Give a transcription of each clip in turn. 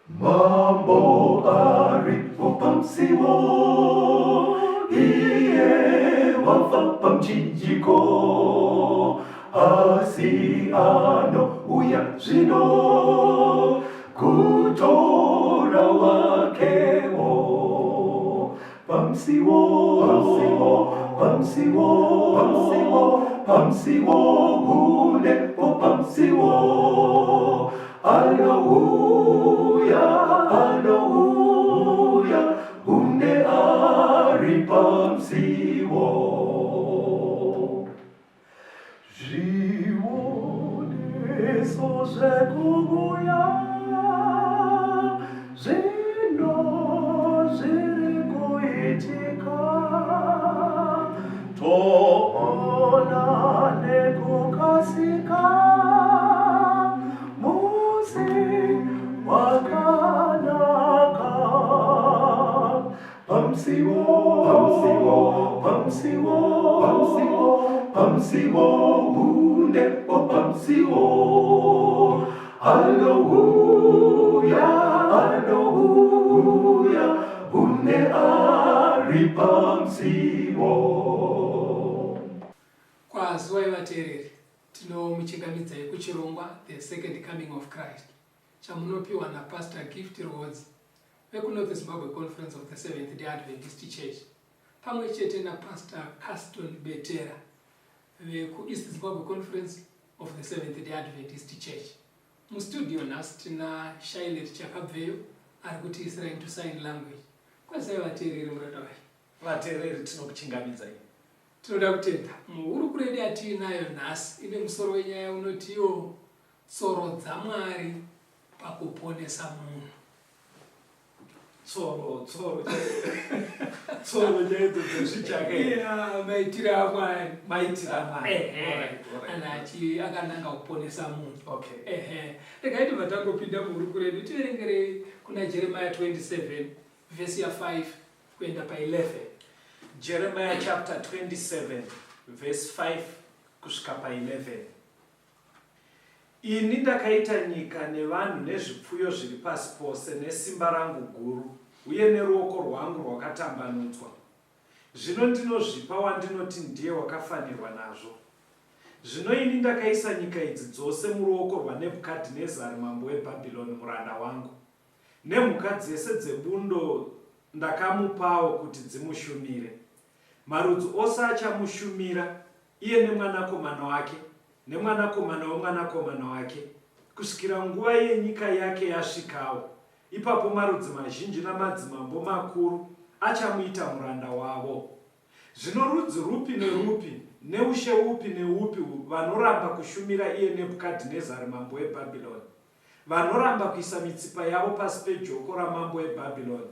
Mambo aripo pamusiwo, iye wafa pamuchinjiko, asi anouya zvino kutora wakewo. Pamusiwo, pamusiwo, pamusiwo, pamusiwo, pamusiwo, hunepo pamusiwo. Anouya, anouya, hunde ari pamusiwo. Zvioneso zvekuuya zvino zviri kuitika, toona nekukasika musi wakanaka. Pamusiwo, pamusiwo, pamusiwo, pamusiwo, pamusiwo, hundepo pamusiwo. Anouya, anouya, hunde ari pamusiwo. Kwaziwai vateereri, tinomuchingamidzai kuchirongwa The Second Coming of Christ chamunopiwa naPastor Gift Rwodzi vekuNorth Zimbabwe Conference of the Seventh Day Adventist Church pamwe chete naPastor Caston Betera vekuEast Zimbabwe Conference of the Seventh Day Adventist Church. Mustudio nhasi tina Shailet Chakabveyo ari kutiisira into sign language. Kwazai vateereri muranda wacho. Vateereri tinokuchingamidzai. Tinoda kutenda muhurukuro yedu yatiinayo nhasi ine musoro wenyaya unotiwo tsoro dzaMwari pakuponesa munhu. Tsoro, tsoro, tsoro chaidzo dzezvichaka. Yeah, maitiro aMwari. Maitiro aMwari. Ana achi akananga kuponesa munhu. Okay. Ehe. Regai tibva tangopinda muhurukuro yedu tiverengerei kuna Jeremiah 27 vhesi ya 5 kuenda pa 11. Jeremiah chapter 27 verse 5 kusvika pa 11. Ini ndakaita nyika nevanhu nezvipfuyo zviri pasi pose nesimba rangu guru uye neruoko rwangu rwakatambanudzwa. Zvino ndinozvipa wandinoti ndiye wakafanirwa nazvo. Zvino ini ndakaisa nyika idzi dzose muruoko rwaNebhukadhinezari mambo weBhabhironi muranda wangu. Nemhuka dzese dzebundo ndakamupawo kuti dzimushumire. Marudzi ose achamushumira, iye nemwanakomana wake, nemwanakomana wemwanakomana wake, kusvikira nguva yenyika yake yasvikawo. Ipapo marudzi mazhinji namadzimambo makuru achamuita muranda wavo. Zvino rudzi rupi nerupi, neushe upi neupi vanoramba kushumira iye Nebhukadhinezari mambo weBhabhironi, Vanoramba kuisa mitsipa yavo pasi pejoko ramambo weBhabhironi.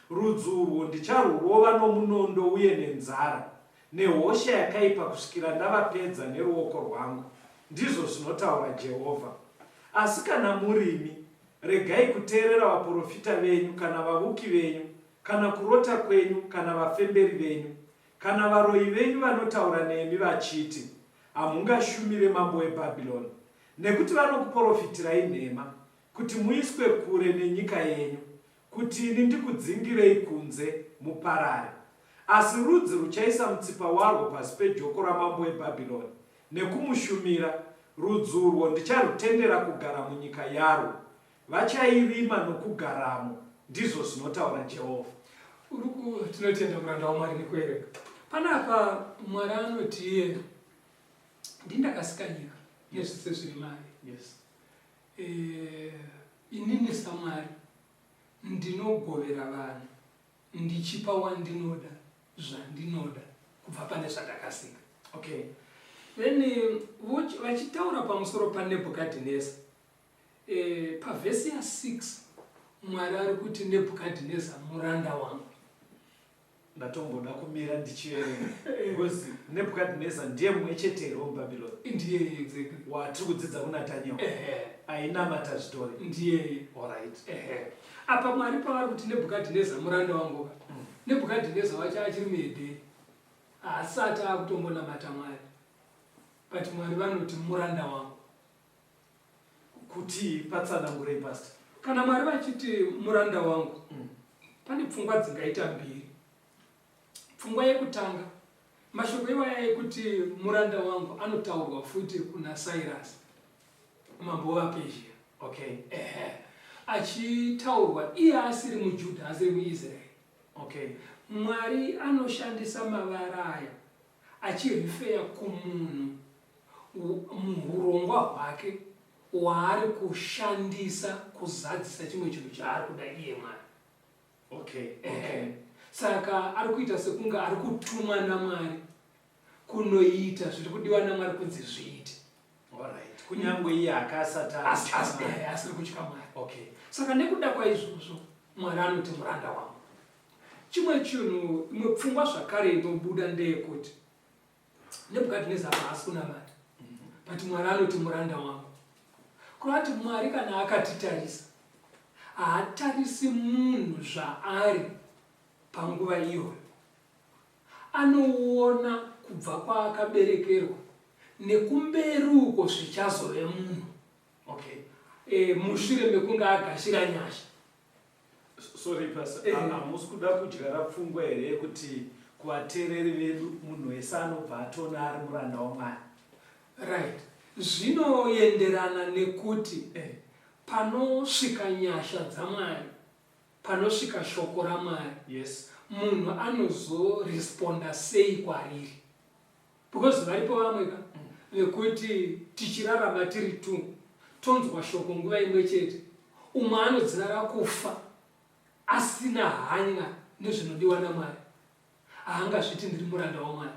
Rudzi urwo ndicharwurova nomunondo uye nenzara, nehosha yakaipa kusvikira ndavapedza neruoko rwangu, ndizvo zvinotaura Jehovha. Asi kana murimi, regai kuteerera vaprofita venyu kana vavuki venyu kana kurota kwenyu kana vafemberi venyu kana varoyi venyu vanotaura nemi vachiti, Hamungashumire mambo weBhabhironi. Nekuti vanokuporofitirai nhema, kuti muiswe kure nenyika yenyu, kuti ini ndikudzingirei kunze, muparare. Asi rudzi ruchaisa mutsipa warwo pasi pejoko ramambo weBhabhironi, nekumushumira, rudzi urwo ndicharutendera kugara munyika yarwo, vachairima nokugaramo, ndizvo zvinotaura Jehovha. Uruku tinotenda muranda waMwari nekuerenga. Panapa Mwari anoti iye ndini ndakasika nyika nezvese zviri mairi. Inini saMwari ndinogovera vanhu ndichipa wandinoda zvandinoda kubva pane zvandakasika. Then vachitaura pamusoro paNebhukadhineza, pavhesi ya 6 Mwari ari kuti Nebhukadhineza muranda wangu. Ndatomboda kumira ndichiverenga because Nebhukadhineza ndiye mumwe chete here wemuBhabhironi? Ndiye, exactly. Watiri kudzidza kuna Daniel. Ainamata zvidhori. Ndiye. Alright. Apa Mwari pavari kuti Nebhukadhineza muranda wangu ka. Nebhukadhineza wacho achiri muhedheni. Haasati akutombonamata Mwari. But Mwari vanoti muranda wangu. Kuti patsanangurei, Pastor? Kana Mwari vachiti muranda wangu, pane pfungwa dzingaita mbiri. Pfungwa yekutanga, mashoko iwaya ekuti muranda wangu anotaurwa futi kuna Cyrus, mambo wevaPezhia. Ehe. Achitaurwa iye asiri muJudha, asiri muIsraeri. Mwari anoshandisa mavara aya achirifeya kumunhu muhurongwa hwake waari kushandisa kuzadzisa chimwe chinhu chaari kuda iye Mwari. Saka ari kuita sekunge ari kutumwa naMwari kunoita zviri kudiwa naMwari kunzi zviite. Alright. Kunyangwe iye akasati asiri kutya Mwari. Saka nekuda kwaizvozvo Mwari anoti muranda wangu. Chimwe chinhu, imwe pfungwa zvakare inobuda ndeyekuti Nebhukadhineza apa haasi kunamata, but Mwari anoti muranda wangu. Kureva kuti Mwari kana akatitarisa haatarisi munhu zvaari panguva iyoyo. Anoona kubva kwaakaberekerwa nekumberi uko zvichazove munhu. Mushure mekunge agashira nyasha. Sorry pastor, hamusi kuda kudyara pfungwa here yekuti kuvateereri vedu munhu wese anobva atona ari muranda waMwari? Right. Zvinoenderana nekuti panosvika nyasha dzaMwari, panosvika shoko raMwari, munhu anozoresponda sei kwariri. Because varipo vamwe ka vekuti tichirarama tiri two tonzwa shoko nguva imwe chete, umwe anodzivara kufa asina hanya nezvinodiwa naMwari, haangazviti ndiri muranda waMwari.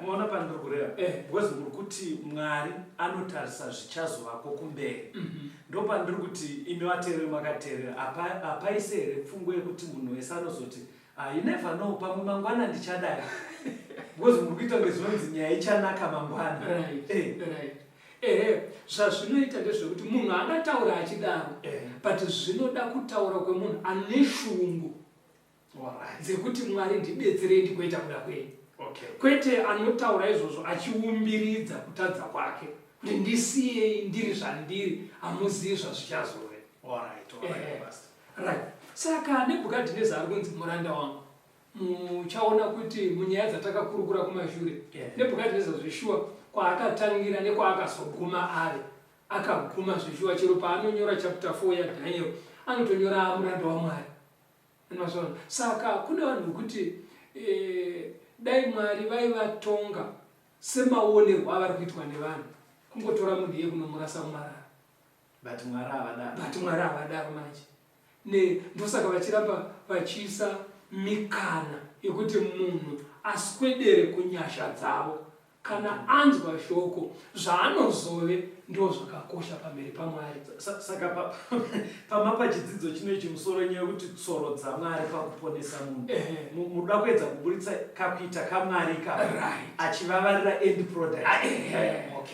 Maona pandiri kureva? Because muri kuti Mwari anotarisa zvichazovako kumberi. Ndopandiri kuti imi vateereri makateerera, hapaise here pfungwa yekuti munhu wese anozoti you never know, pamwe mangwana ndichadai, because muri kuita kunge zvinonzi nyaya ichanaka mangwana. Ehe, zvazvinoita ndezvekuti munhu angataura achidaro, but zvinoda kutaura kwemunhu ane shungu dzekuti Mwari ndibetserei ndikuita kuda kwenyu. Kwete anotaura izvozvo achiumbiridza kutadza kwake kuti ndisiyei ndiri zvandiri, hamuzivi zvazvichazove. Right. Saka Nebhukadhineza ari kunzi muranda wangu. Muchaona kuti munyaya dzatakakurukura kumashure, Nebhukadhineza zveshuwa kwaakatangira nekwaakazoguma ave, akaguma zveshuwa. Chero paanonyora chapter 4 yaDaniel anotonyora muranda waMwari. Mazvaona? Saka kune vanhu vekuti dai Mwari vaivatonga semaonerwo avari kuitwa nevanhu, kungotora munhu iye kunomurasa mumarara. But Mwari havadaro. But Mwari havadaro manje. Ne ndosaka vachiramba vachiisa mikana yekuti munhu aswedere kunyasha dzavo. Kana anzwa shoko, zvaanozove ndozvakakosha pamberi paMwari. Saka pamapa chidzidzo chino ichi musoro nyaya yekuti tsoro dzaMwari pakuponesa munhu. Munoda kuedza kuburitsa kakuita kaMwari ikako. Achivavarira end product.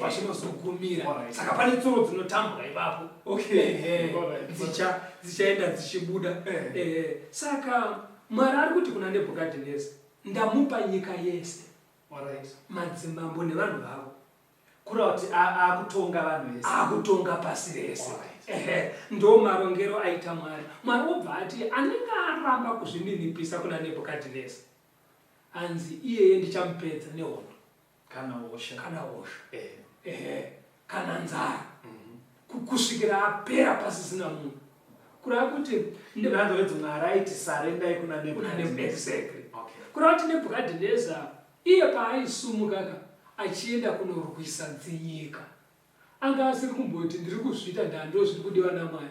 Pazvinozogumira. Saka pane tsoro dzinotambwa ipapo. Dzichaenda dzichibuda. Saka Mwari ari kuti kuna Nebhukadhineza, ndamupa nyika yese. Madzimambo nevanhu vavo. Kureva kuti akutonga vanhu vese. Akutonga pasi rese. Ndo marongero aita Mwari. Mwari obva ati anenge aramba kuzvininipisa kuna Nebhukadhineza, hanzi iyeye ndichamupedza nehondo. Kana hosha. Kana hosha. Kana nzara. Kusvikira apera pasisina munhu. Kureva kuti In other words, Mwari aiti sarendai kuna Nebhukadhineza. Exactly. Kureva kuti Nebhukadhineza iye paaisumuka ka achienda kunorwisa dzinyika, anga asiri kumboti ndiri kuzviita ndando zviri kudiwa naMwari.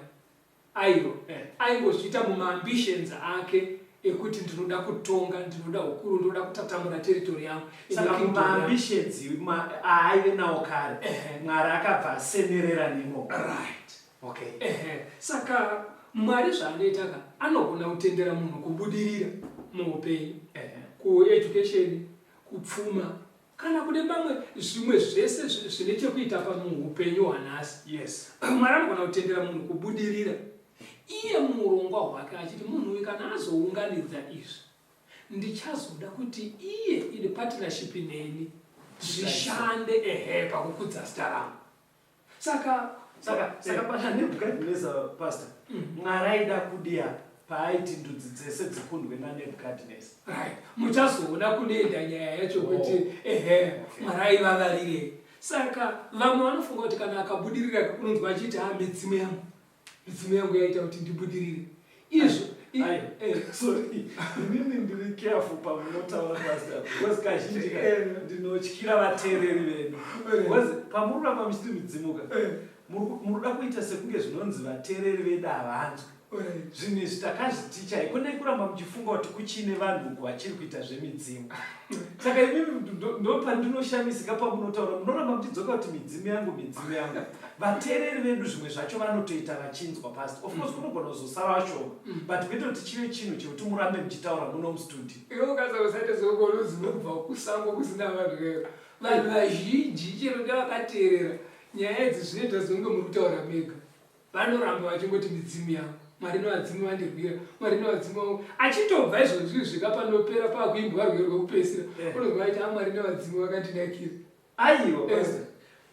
Aiwa, aingozviita mumaambitions ake ekuti ndinoda kutonga, ndinoda ukuru, ndinoda kutatamura territory yangu. Saka mumaambitions aaive nawo kare, Mwari akabva asenerera nemo. Saka Mwari zvaanoita ka, anogona kutendera munhu kubudirira muupenyu, kueducation, kupfuma, kana kune mamwe zvimwe zvese zvine chekuita pamuhupenyu hwanhasi. Mwari anogona kutendera munhu kubudirira iye muurongwa hwake achiti munhu uyu kana azounganidza izvi, ndichazoda kuti iye in partnership neni zvishande pakukudza zita rangu. Saka Saka saka pana Nebukadnezar, pastor, Mwari aida kudiya paaiti ndudzi dzese dzikundwe naNebukadnezar? Right, muchazoona kunoenda nyaya yacho kuti ehe, Mwari aivavarirei. Saka vamwe vanofunga kuti kana akabudirira, unonzwa achiti, "Ha, midzimu yangu, midzimu yangu yaita kuti ndibudirire." Izvo Aiwa, sorry, inini ndiri careful pamunotaura, pastor, because kazhinji ka ndinotyira vateereri vedu, because pamuri kuramba muchiti midzimuka, muri kuda kuita sekunge zvinonzi vateereri vedu havanzwi zvinhu izvi. Takazviticha, haikona kuramba muchifunga kuti kuchine vanhu uku vachiri kuita zvemidzimu. Saka imimi ndo pandinoshamisika pamunotaura, munoramba muchidzoka kuti midzimu yangu, midzimu yangu. Vateereri vedu zvimwe zvacho vanotoita vachinzwa, pastor. Of course kunogona kuzosara vashoma, but kwete kuti chive chinhu chekuti murambe muchitaura muno mustudio. Iwe ukasausate zokoruzivo kubva kusango kusina vanhu veyo, vanhu vazhinji chero ndevakateerera nyaya idzi, zvinoita zonge muri kutaura mega. Vanoramba vachingoti midzimu yangu, Mwari nevadzimu vandirwira, Mwari nevadzimu vangu. Achitobva izvozvi zvika panopera paakuimbwa rwiyo rwekupedzisira, unozwa vaiti, "Amwari nevadzimu vakandinakira." Aiwa, pastor,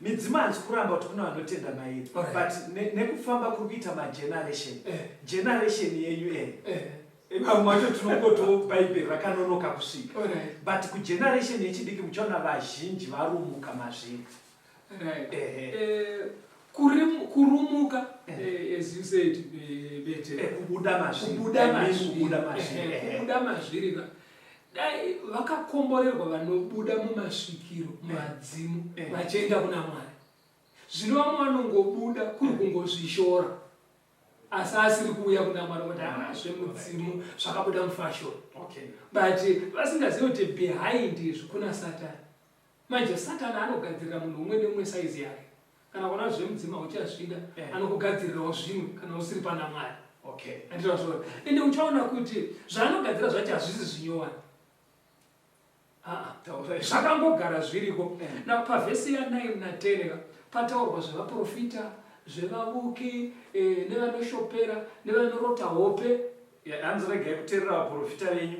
midzimu handisi kuramba kuti kuna vanotenda mairi, but nekufamba kuri kuita mageneration, generation yenyu vamwe vacho tinongotiwo Bhaibheri rakanonoka kusvika, but kugeneration yechidiki muchaona vazhinji varumuka mazviri. Right. Kurumuka, as you said, better. Kubuda mazviri. Kubuda I mean, mazviri. Kubuda mazviri. Kubuda mazviri ka, dai vakakomborerwa vanobuda mumasvikiro, muvadzimu, vachienda kuna Mwari. Zvino vamwe vanongobuda kuri kungozvishora, asi asiri kuuya kuna Mwari, kuti ah, zvemudzimu zvakabuda mufashion, but vasingazivi kuti behind izvi kuna Satani. Manje Satani anogadzirira munhu umwe neumwe saizi yake. Kana kuona zvemudzimu hauchazvida, anokugadzirirawo zvimwe kana usiri pana Mwari. Handizvazvona? Ende uchaona kuti zvaanogadzira zvacho hazvisi zvinyowani. Aa, Taurai. Zvakangogara zviriko. Na pavhesi ya9 na10 ka, pataurwa zvevaprofita, zvevavuki, nevanoshopera, nevanorota hope. Hanzi regai kuteerera vaprofita venyu,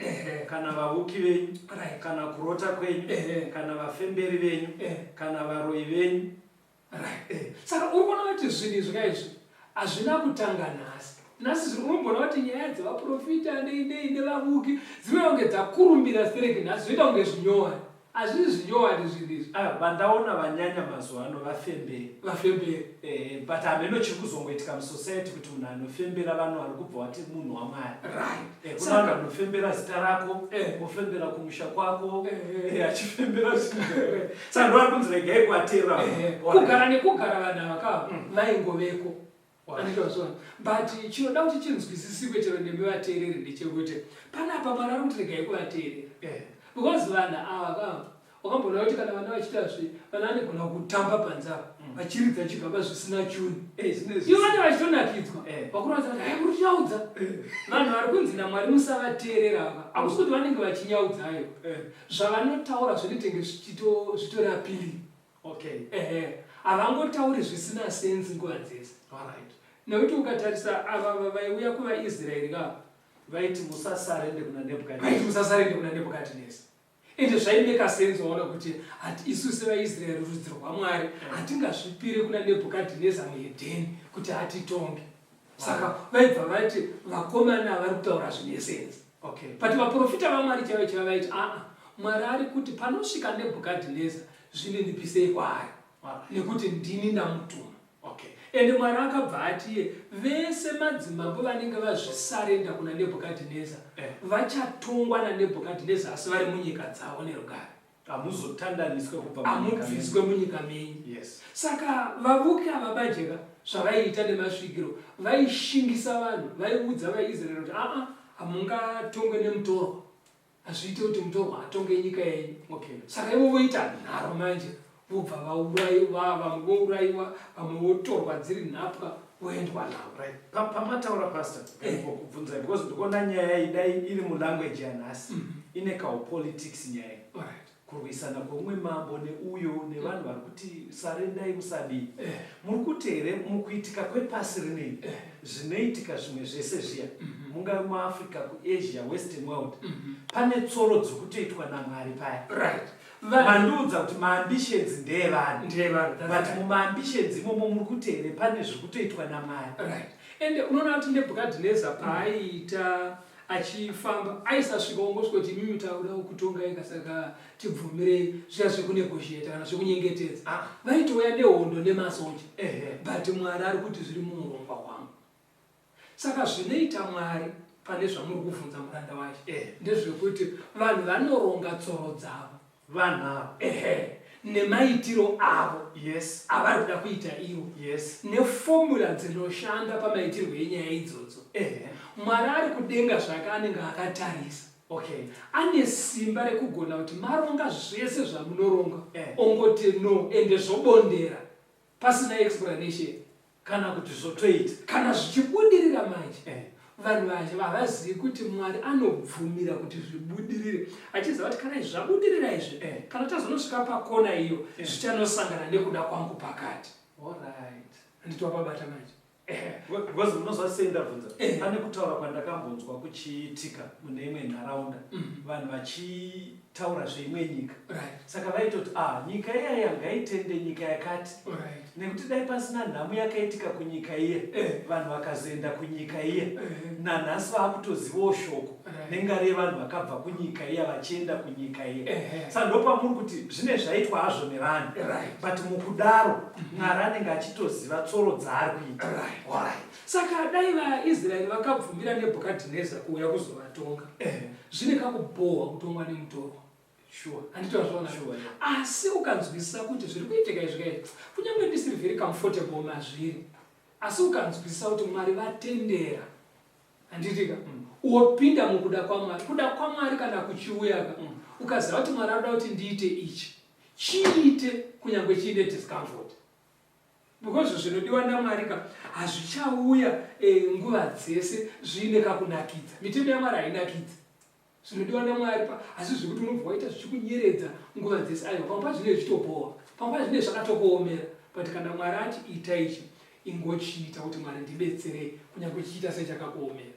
kana vavuki venyu, kana kurota kwenyu, kana vafemberi venyu, kana varoi venyu. Right. Saka uri kuona kuti zvinhu izvi kaizvi hazvina kutanga nhasi. Nhasi zviri unomboona kuti nyaya dzevaprofita nei nei nevavuki dzinoita kunge dzakurumbira stereki nhasi, zvoita kunge zvinyowani. Hazvisi zvinyowani zvinhu izvi. Ah, vandaona vanyanya mazuva ano vafemberi. Vafemberi. But hameno chiri kuzongoitika musociety kuti munhu anofembera, vanhu vari kubva vati munhu waMwari. Kuna vanhu vanofembera zita rako, ofembera kumusha kwako, achifembera zvinhu. Saka ndo vari kunzi regai kuvateerera. Kugara nekugara vanhu ava kava vaingoveko. Anditozvona, but chinoda kuti chinzwisisikwe chero nemi vateereri ndechekuti panapa Mwari ari kuti regai kuvateerera, because vanhu ava kava wakamboona kuti kana vana vachiita zve vana vanogona kutamba panze apa, vachiridza chigaba zvisina chuni, ivo vane vachitonakidzwa. Vakuratidza kuti hai, muri kunyaudza. Vanhu vari kunzi naMwari musavateerera ava, hakusi kuti vanenge vachinyaudzayo. Zvavanotaura zvinotenge zvitori appealing. Ehe, havangotauri zvisina sense nguva dzese, nekuti ukatarisa ava vaiuya kuvaIsraeri ka, Vaiti musasarende kuna vaiti Nebukadnezar. Musasarende kuna Nebukadnezar. Ende zvaimeka sense. Waona kuti hati isu sevaIsraeri, rudzi rwaMwari, hatingazvipire kuna Nebukadnezar muhedheni kuti atitonge. Saka vaibva vati vakomana vari kutaura zvine sense. But vaprofita vaMwari chaivo chaivo vaiti, aa, Mwari ari kuti panosvika Nebhukadhineza, zvininipisei kwaari, nekuti ndini ndamutuma. Ende Mwari akabva atiye vese madzimambo vanenge vazvisarenda kuna Nebhukadhineza vachatongwa naNebhukadhineza, asi vari munyika dzavo nerugare. Hamuzotandaniswe kubva munyika. Hamubviswe munyika menyu. Saka vavuki ava bajeka zvavaiita nemasvikiro, vaishingisa vanhu, vaiudza vaIsraeri kuti aa, hamungatongwe nemutorwa, hazviite kuti mutorwa atonge nyika yenyu. Saka ivo voita nharo manje, vobva vaurayiwa, vamwe vourayiwa, vamwe votorwa dziri nhapwa, voendwa navo. Right. Pamataura, pastor, kubvunzai because ndikuona nyaya iyi dai iri mulanguage yanhasi, ine kaupolitics nyaya iyi. Kurwisana kwemumwe mambo neuyo nevanhu vari kuti sarendai, musadii. Muri kuti here mukuitika kwepasi rinei, zvinoitika zvimwe zvese zviya, mungave muAfrica, kuAsia, Western world, pane tsoro dziri kutoitwa naMwari paya? Right. Mandiudza kuti maambitions ndeevanhu. Ndeevanhu, that's But right. Mumaambitions imomo muri kuti here pane zviri kutoitwa naMwari? Right. Ende unoona kuti Nebhukadhineza paaiita achifamba aisasvika ongosvika kuti imimi takuda kutongai saka tibvumirei zviya zvekunegotiata kana zvekunyengetedza. Ah. Vaitouya nehondo nemasoja. But Mwari ari kuti zviri muurongwa hwangu. Saka zvinoita Mwari pane zvamuri kuvhunza muranda wacho ndezvekuti vanhu vanoronga tsoro dzavo. Vanhu ava. Ehe, nemaitiro avo avari kuda kuita ivo nefomula dzinoshanda pamaitirwo enyaya idzodzo. Mwari ari kudenga zvake anenge akatarisa. Ane simba rekugona kuti maronga zvese zvamunoronga ongoti no, ende zvobondera pasina explanation. Kana kuti zvotoita. Kana zvichibudirira manje, vanhu vazhe havazivi kuti Mwari anobvumira kuti zvibudirire, achiziva kuti kana izvi zvabudirira izvi, kana tazonosvika pakona iyo, zvichanosangana nekuda kwangu pakati. Handiti wapabata manje? Because munozwa sei ndabvunza, pane kutaura kwandakambonzwa kuchiitika mune imwe nharaunda, vanhu vachitaura zveimwe nyika. Saka vaitoti, ah, nyika iyaya ngaitende nyika yakati, nekuti dai pasina nhamo yakaitika kunyika iye, vanhu vakazoenda kunyika iye, nanhasi vakutozivawo shoko nengari yevanhu vakabva kunyika iya vachienda kunyika iya. Saka ndopamuri kuti zvine zvaitwa hazvo nevanhu, but mukudaro Mwari anenge achitoziva tsoro dzaari kuita. Saka dai vaIsraeri vakabvumira Nebhukadhineza kuuya kuzovatonga, zvine kakubhohwa kutongwa nemutorwa. Handiti wazviona? Sure, yeah. Asi ukanzwisisa kuti zviri kuitika izvi kai, kunyange ndisiri very comfortable mazviri, asi ukanzwisisa kuti Mwari vatendera, handitika, wopinda mukuda kwaMwari. Kuda kwaMwari kana kuchiuyaka, ukaziva kuti Mwari anoda kuti ndiite ichi, chiite kunyange chiine discomfort, because zvinodiwa naMwari ka hazvichauya nguva dzese zviine kakunakidza. Mitemo yaMwari hainakidzi. Zvinodiwa naMwari pa asi zvekuti unobva waita zvichikunyeredza nguva dzese, aiwa. Pamwe pacho zvinenge zvichitobohwa, pamwe pacho zvinenge zvakatokuomera, but kana Mwari ati ita ichi, ingochiita kuti Mwari ndibetserei, kunyange chichiita sechakakuomera.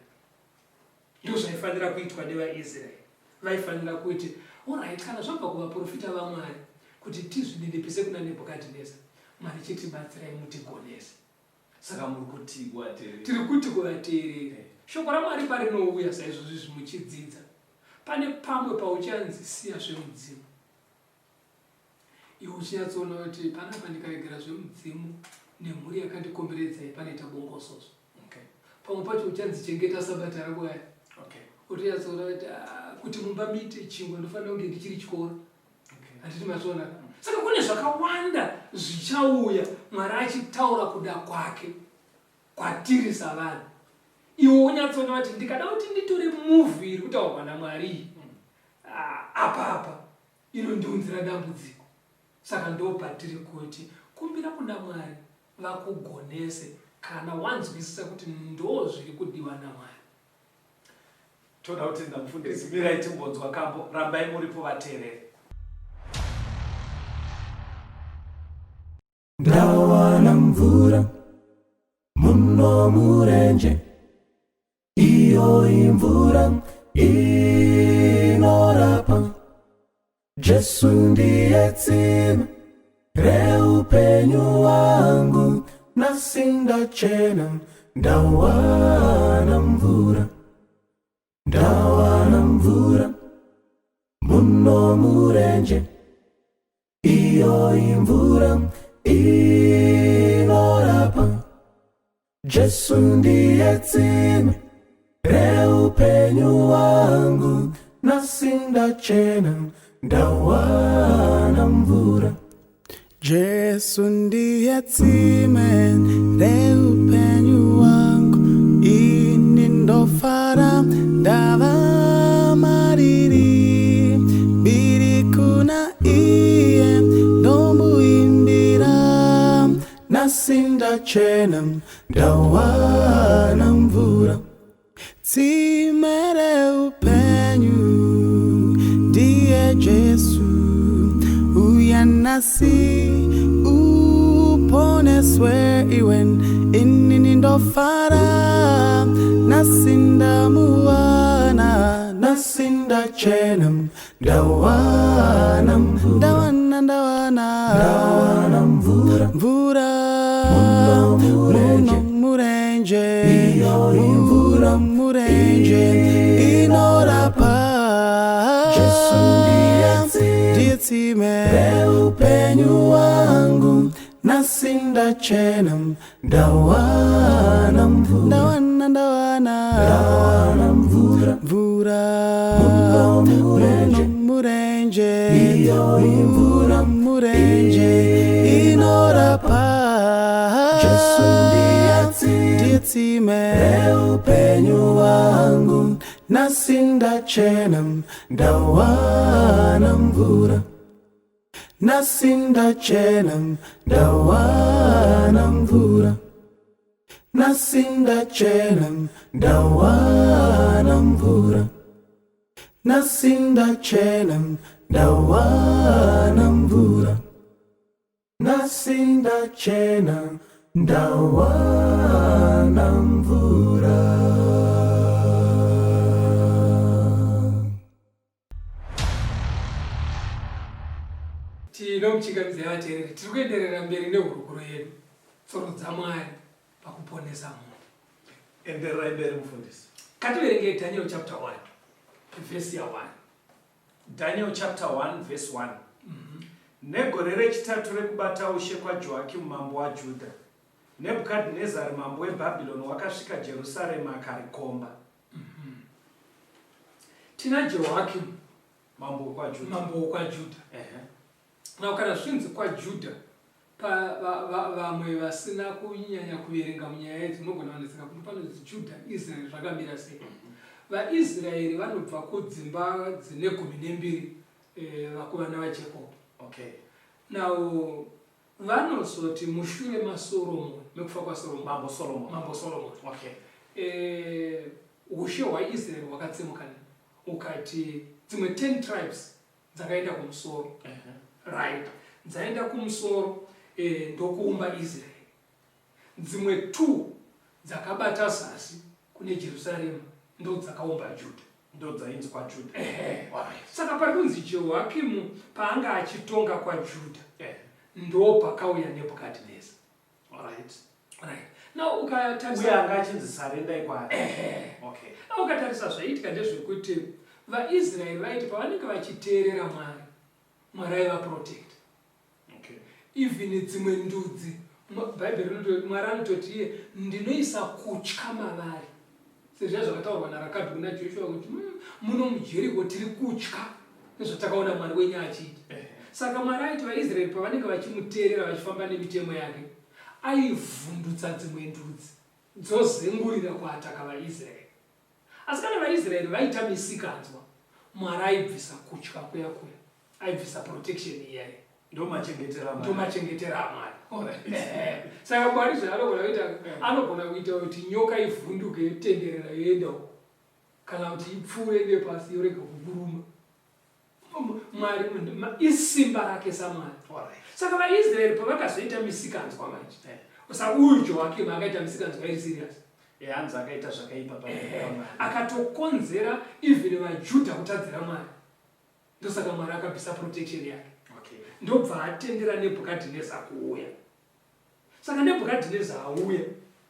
Ndo zvaifanira kuitwa nevaIsraeri. Vaifanira kuti alright, kana zvabva kuvaprofita vaMwari kuti tizvininipise kuna Nebhukadhineza, Mwari chitibatsirai mutigonese. Saka muri kuti kuvateereri? Tiri kuti kuvateereri, shoko raMwari parinouya saizvozvi izvi muchidzidza, pane pamwe pauchanzi siya zvemudzimu, iwe uchinyatsoona kuti panapa ndikaregera zvemudzimu nemhuri yakandikomberedzai panoita bongososo. Pamwe pacho uchanzi chengeta sabata rako aya, utonyatsoona kuti, ah, kuti mumba muite chingwa ndofanira kunge ndichiri chikoro. Handiti mazviona? Saka kune zvakawanda zvichauya Mwari achitaura kuda kwake kwatiri savanhu. Iwe unyatsoona kuti ndikada kuti nditore move iri kutaurwa naMwari iyi, ah, apa apa inondiunzira dambudziko. Saka ndo patiri kuti kumbira kuna Mwari vakugonese kana wanzwisisa kuti ndo zviri kudiwa naMwari. Toda kutenda mufundisi. Mirai timbonzwa kambo. Rambai muripo, vateereri. Ndawana mvura muno murenje, iyo imvura inorapa. Jesu ndiye tsime reupenyu hwangu, nhasi ndachena, ndawana mvura, ndawana mvura muno murenje, iyo imvura inorapa. Jesu ndiye tsime reupenyu hwangu, nhasi ndachena, ndawana mvura. Jesu ndiye tsime reupenyu hwangu, ini ndofara ndava mariri, mbiri kuna iye ndomuimbira, nhasi ndachena, ndawana mvura. Tsime reupenyu ndiye Jesu, uya nhasi uponeswe iwe, inini ndofara, nhasi ndamuwana. Nhasi ndachena, ndawana mvura. Ndawana, ndawana. Ndawana mvura. Mvura. Muno murenje. Muno murenje. Iyo imvura. Muno murenje. Inorapa. Jesu ndiye tsime. Ndiye tsime. Reupenyu wangu, nhasi ndachena, ndawana mvura. Ndawana, ndawana. Ndawana mvura. Mvura. Muno murenje. Muno murenje. Iyo imvura. Muno murenje. Inorapa. Jesu ndiye tsime. Ndiye tsime. Reupenyu wangu, nhasi ndachena, ndawana mvura. Nhasi ndachena, ndawana mvura. Nhasi ndachena, ndawana mvura. Nhasi ndachena, ndawana mvura. Nhasi ndachena, ndawana mvura. Tinomuchingamidzai vateereri, tiri kuenderera mberi nehurukuro yedu, tsoro dzaMwari pakuponesa munhu. Endererai mberi, mufundisi. Ngativerengei Daniel chapter 1 vhesi ya1. Daniel chapter 1 verse 1. Negore rechitatu rekubata ushe kwaJoakimu mambo waJudha, Nebhukadhinezari mambo weBhabhironi wakasvika Jerusarema akarikomba. Tina Jehoakimu, Mambo wekwaJudha. Mambo wokwaJudha. Now kana zvinzi kwaJudha, vamwe vasina kunyanya kuverenga munyaya idzi unogona kunetseka kuti panonzi Judha, Israeri zvakamira sei. VaIsraeri vanobva kudzimba dzine 12, vakuvana vaJacob. Now vanozoti mushure maSoromoni, mekufa kwaSoromoni, Mambo Solomon. Mambo Solomon, ushe hwaIsraeri hwakatsemuka ukati dzimwe 10 tribes dzakaenda kumusoro. Right, dzaenda kumusoro, ndokuumba Israeri. Dzimwe 2 dzakabata zasi kune Jerusarema, ndo dzakaumba Judha. Ndo dzainzi kwaJudha. Alright. Saka pari kunzi Jehoakimu paanga achitonga kwaJudha, ndo pakauya Nebhukadhineza. Right, now Uye ukatarisa anga achinzi sarendai kwaari. Now ukatarisa zvaiitika ndezvekuti vaIsraeri vaiti pavanenge vachiteerera Mwari, Mwari aivaprotect. Even dzimwe ndudzi, Bhaibheri rinoti Mwari anototi iye ndinoisa kutya mavari, sezviya zvakataurwa naRakabhi kuna Joshua kuti, muno muJeriko tiri kutya nezvatakaona Mwari wenyu achiita." Saka Mwari aiti vaIsraeri pavanenge vachimuteerera, vachifamba nemitemo yake, aivhundutsa dzimwe ndudzi dzozengurira kuataka vaIsraeri. Asi kana vaIsraeri vaita misikanzwa, Mwari aibvisa kutya kuya kuya, aibvisa protection iyayi. Ndo machengetero aMwari. Ndomachengetero aMwari. Saka Mwari zvaanogona kuita, anogona kuita kuti nyoka ivhunduke yotenderera yoenda uko, kana kuti ipfuure nepasi yorega kukuruma. Mwari isimba rake saMwari. Saka vaIsraeri pavakazoita misikanzwa manje, saka uyu Joakimu akaita misikanzwa iri serious. Hanzi akaita zvakaipa pamberi paMwari. Akatokonzera even vaJudha kutadzira Mwari, ndosaka Mwari akabvisa protection yake. Ndobva atendera Nebhukadhineza kuuya. Saka Nebhukadhineza auya,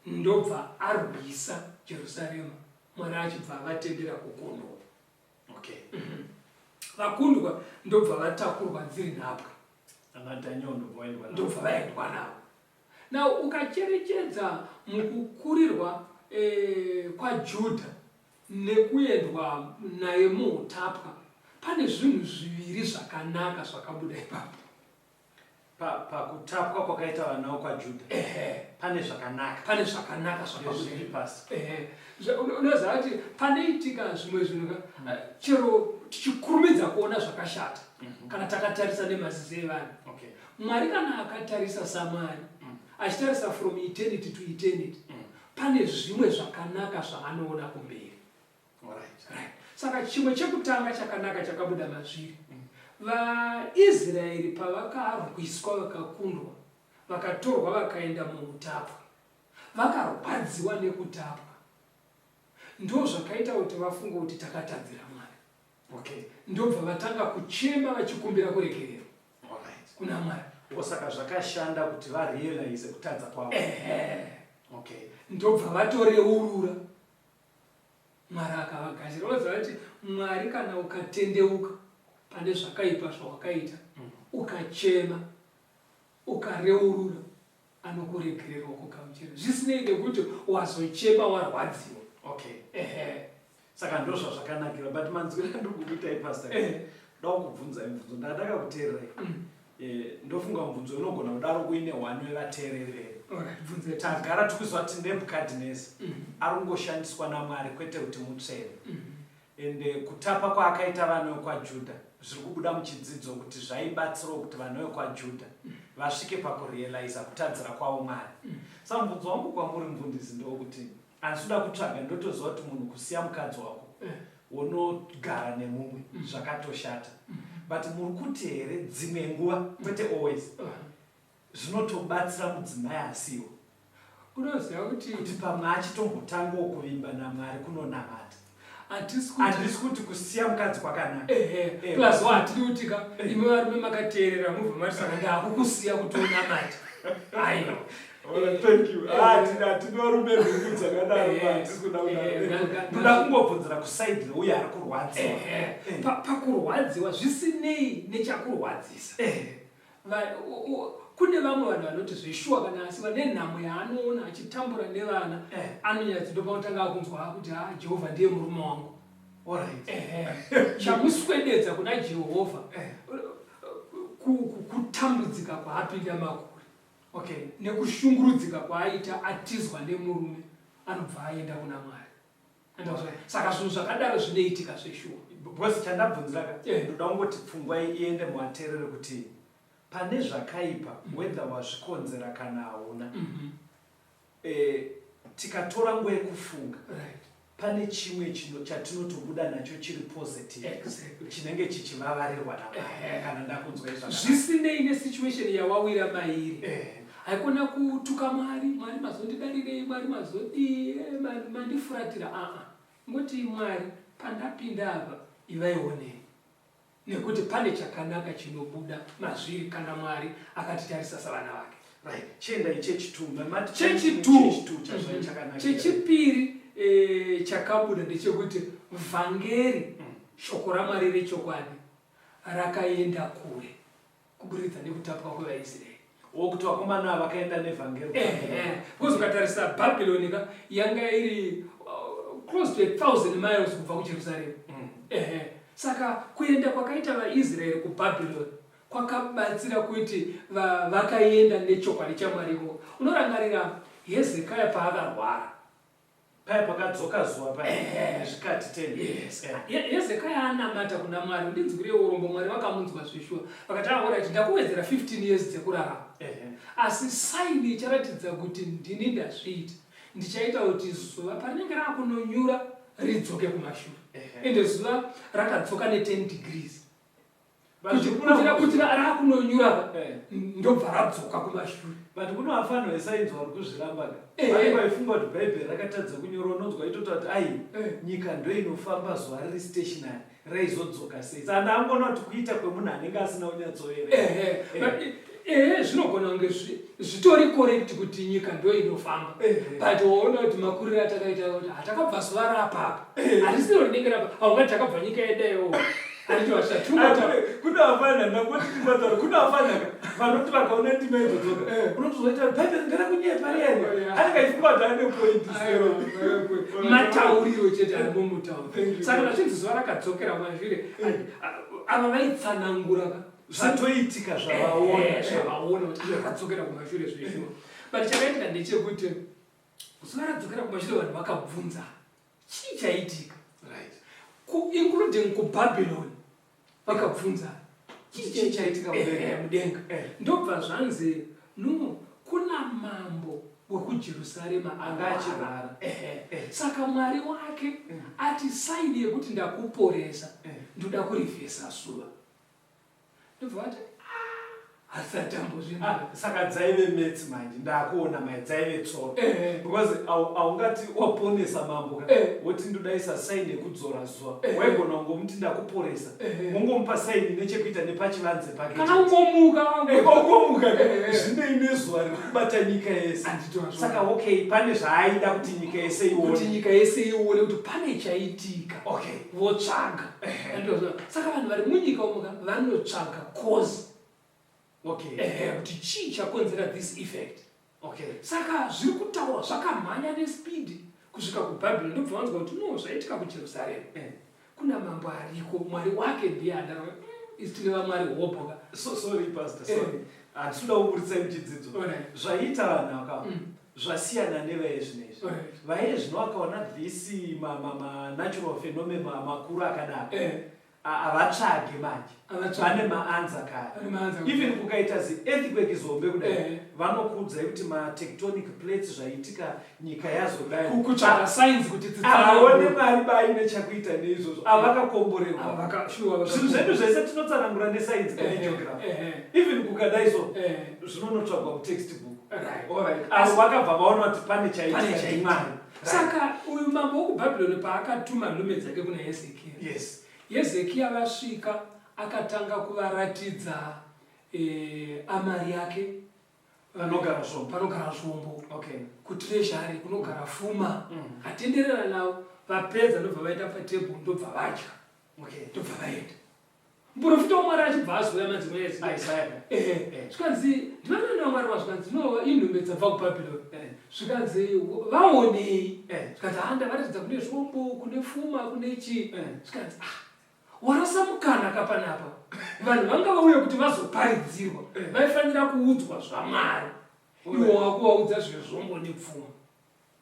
ndobva arwisa Jerusarema, Mwari achibva avatendera kukundwa. Vakundwa, ndobva vatakurwa dziri nhapwa. Ana Daniel ndobva vaendwa navo. Ndobva vaendwa navo. Now ukacherechedza mukukurirwa kwaJudha nekuendwa naye muutapwa, pane zvinhu zviviri zvakanaka zvakabuda ipapo. Pakutapwa kwakaita vana vokwaJudha, pane zvakanaka. Pane zvakanaka zvakabuda. Zviri pasi. Ehe. Unoziva kuti panoitika zvimwe zvinhu chero tichikurumidza kuona zvakashata kana takatarisa nemaziso evanhu, Mwari kana akatarisa saMwari, achitarisa from eternity to eternity, pane zvimwe zvakanaka zvaanoona kumberi. Right. Saka chimwe chekutanga chakanaka chakabuda mazviri, vaIsraeri pavakarwiswa, vakakundwa, vakatorwa, vakaenda muutapwa, vakarwadziwa nekutapwa. Ndo zvakaita kuti vafunge kuti takatadzira Mwari. Okay. Ndobva vatanga kuchema vachikumbira kuregererwa Alright. kuna Mwari. Osaka zvakashanda kuti varealize kutadza kwavo. Ehe. Okay. Ndobva vatoreurura. Mwari akavagashira. Unoziva kuti Mwari kana ukatendeuka pane zvakaipa zvawakaita, ukachema, ukareurura, anokuregerera okugamuchira. Zvisinei nekuti wazochema warwadziwa. Okay. Ehe. Saka ndozvazvakanakira, but manzwira andiri kukuitai, Pastor, da kukubvunzai mubvunzo ndandakakuteererai. Ndofunga mubvunzo unogona kudaro kuine one wevateereri vedu. Alright, bvunze. Tagara tikuziva kuti Nebhukadhineza ari kungoshandiswa naMwari, kwete kuti mutsvene. Ende kutapa kwaakaita vana vekwaJudha zviri kubuda muchidzidzo kuti zvaibatsirawo kuti vana vekwaJudha vasvike pakurealiza kutadzira kwavo Mwari. Saka mubvunzo wangu kwamuri, mufundisi, ndewokuti handisi kuda kutsvaga, ndotoziva kuti munhu kusiya mukadzi wako wonogara nemumwe zvakatoshata, but muri kuti here dzimwe nguva, kwete always, zvinotobatsira mudzimai asiwo Unoziva kuti kuti pamwe achitombotangawo kuvimba naMwari, kunonamata? Hatisi kuti Handisi kuti kusiya mukadzi kwakanaka. Ehe. Plus wa hatidi kuti ka imi varume makateerera mubva mati saka ndaakukusiya kuti unamate. Aiwa. Alright, thank you. Ah, hatina varume nhumbu dzakadaro. Hatisi kuda kudaro. Ndoda kungobvunzira kuside reuyo ari kurwadziwa. Ehe. Pakurwadziwa, zvisinei nechakurwadzisa, kune vamwe vanhu vanoti zveshuwa kana asi vane nhamo yaanoona achitambura nevana, anonyatso ndopaunotanga akunzwa kuti ha, Jehovha ndiye murume wangu. Ehe. Chamuswededza kuna Jehovha kutambudzika kwaapinda makuri nekushungurudzika kwaaita atizwa nemurume, anobva aenda kuna Mwari. Saka zvinhu zvakadaro zvinoitika zveshuwa. Because chandabvunzira ka, ndoda kungoti pfungwa iende muvateerere kuti pane zvakaipa, whether wazvikonzera kana hauna, tikatora nguva yekufunga, pane chimwe chatinotobuda nacho chiri positive, chinenge chichivavarirwa naMwari, kana ndakunzwa izvaka. Zvisinei nesituation yawawira mairi, haikona kutuka Mwari, "Mwari mazondidarirei? Mwari mazodii? Mandifuratira." Aa, ngoti, "Mwari, pandapinda apa ivaionei," nekuti pane chakanaka chinobuda mazviri kana Mwari akatitarisa savana vake. Right, chiendai chechitu. Mati Chechitu. Chechitu chazvai chakanakira. Chechipiri chakabuda ndechekuti vhangeri, shoko raMwari rechokwadi, rakaenda kure kuburikidza nekutapwa kwevaIsraeri. Wokuti vakomana ava vakaenda nevhangeri. Ehe, because ukatarisa Bhabhironi ka, yanga iri close to 1000 miles kubva kuJerusarema. Ehe, saka kuenda kwakaita vaIsraeri kuBhabhironi kwakabatsira kuti vakaenda nechokwadi chaMwari ikoko. Unorangarira Hezekaya paakarwara? Paya pakadzoka zuva paya zvikati 10. Yes. Hezekaya anamata kuna Mwari, "Ndinzwirei urombo." Mwari vakamunzwa zveshuwa, vakati, "Alright, ndakuwedzera 15 years dzekurarama, asi sign icharatidza kuti ndini ndazviita, ndichaita kuti zuva parinenge raakunonyura ridzoke kumashure." Ende zuva rakadzoka ne10 degrees kuti raakunonyura, ndobva radzoka kumashure. But kune vafana vesainzi vari kuzviramba ka. Vanenge vaifunga kuti Bhaibheri rakatadza kunyora. Unonzwa itota kuti ai, nyika ndo inofamba, zuva riri stationary, raizodzoka sei? Saka ndaangoona kuti kuita kwemunhu anenge asina kunyatsoverenga. Ehe. Ehe, zvinogona kunge zvitori correct kuti nyika ndo inofamba, but waona kuti makuriro atakaita kuti hatakabva zuva rapapa harisiro rinenge rapa, haungati takabva nyika yedayo, handiti? Vashatirungota. Kune vafana, ndangoti ndingataura, kune vafana ka vanoti vakaona ndima idzodzoka, unotozoita Bhaibheri nderakunyepa riyani. Anenge aifunga kuti ane point. Matauriro chete ari mumutauro. Thank you. Saka zvachinzi zuva rakadzokera kumashure, ava vaitsanangura ka zvatoitika zvavaona. Zvavaona kuti rakadzokera kumashure zveshuwa. But chakaitika ndechekuti zuva radzokera kumashure, vanhu vakabvunza chii chaitika, including kuBhabhironi vakabvunza chii chaitika mudenga. Mudenga. Ndobva zvanzi, no, kuna mambo wekuJerusarema anga achirwara. Ehe. Saka Mwari wake ati sign yekuti ndakuporesa, ndoda kurivhesa zuva. Ndobva vati, "Ah." Hasati ambozvinzwa. Ah, saka dzaive maths manje ndakuona mai dzaive tsoro Eh. because haungati waponesa mambo ka Eh. woti ndodaisa saini yekudzora zuva Eh. waigona kungomuti ndakuporesa Eh. wongomupa saini nechekuita nepachivanze pake Kana ungomuka Eh, ongomuka ka Eh, eh. zvinei nezuva riri kubata nyika yese Handitozvo. saka okay pane zvaaida kuti nyika yese kuti ione nyika yese ione kuti pane chaitika. Okay. Votsvaga. Handitozvo. Saka vanhu vari munyika umu ka vanotsvaga cause. Okay. Ehe, kuti chii chakonzera this effect. Okay. Saka zviri kutaurwa zvakamhanya nespeed kusvika kuBhabhironi ndobva vanzwa kuti no zvaitika kuJerusarema. Eh. Kuna mambo ariko, Mwari wake ndiye adaro. Isu tine vamwari hopo ka. So, sorry pastor, Eh. sorry. Handisi kuda kuburitsai muchidzidzo. Alright. Zvaiita vanhu aka zvasiyana nevaye zvinezvi. Alright. Vaye zvino vakaona this ma natural phenomena makuru akadaro. Eh. Havatsvage manje. Havatsvage. Vane maanza kare. Vane maanza Even kukaita zi earthquake zombe kudai. Eh. Vanokuudzai kuti ma tectonic plates zvaitika nyika yazodai. Kutsvaga signs kuti Havaone Mwari baine chakuita neizvozvo. Avakakomborerwa. Avaka shuwa Zvinhu zvedu zvese tinotsanangura nesainzi kana negeography. Eh. Even kukadai so Eh. zvinonotsvagwa mutextbook. Right. Alright. Asi vakabva vaona kuti pane Pane chaitika chaitika. ndimwari. Saka uyu mambo wekuBhabhironi paakatuma nhume dzake kuna Hezekiya. Yes. Hezekiya vasvika akatanga kuvaratidza amari yake Panogara zvombo. panogara zvombo Okay. kutreasury kunogara fuma atenderera navo vapedza ndobva vaenda patebhuru ndobva vadya Okay. ndobva vaenda muprofita wamwari achibva azouya madzimai Isaiah. Ehe. Eh. Zvikanzi ndivanani vamwari vazvikanzi no inhume dzabva kuBhabhironi Eh. zvikanzi vaonei Eh. zvikanzi ha ndavaratidza kune zvombo kune fuma kune chii Eh. zvikanzi ah warasa mukana kapanapa vanhu vanga vauya kuti vazoparidzirwa Eh. vaifanira kuudzwa zvamwari iwo wakuvaudza zvezvombo nepfuma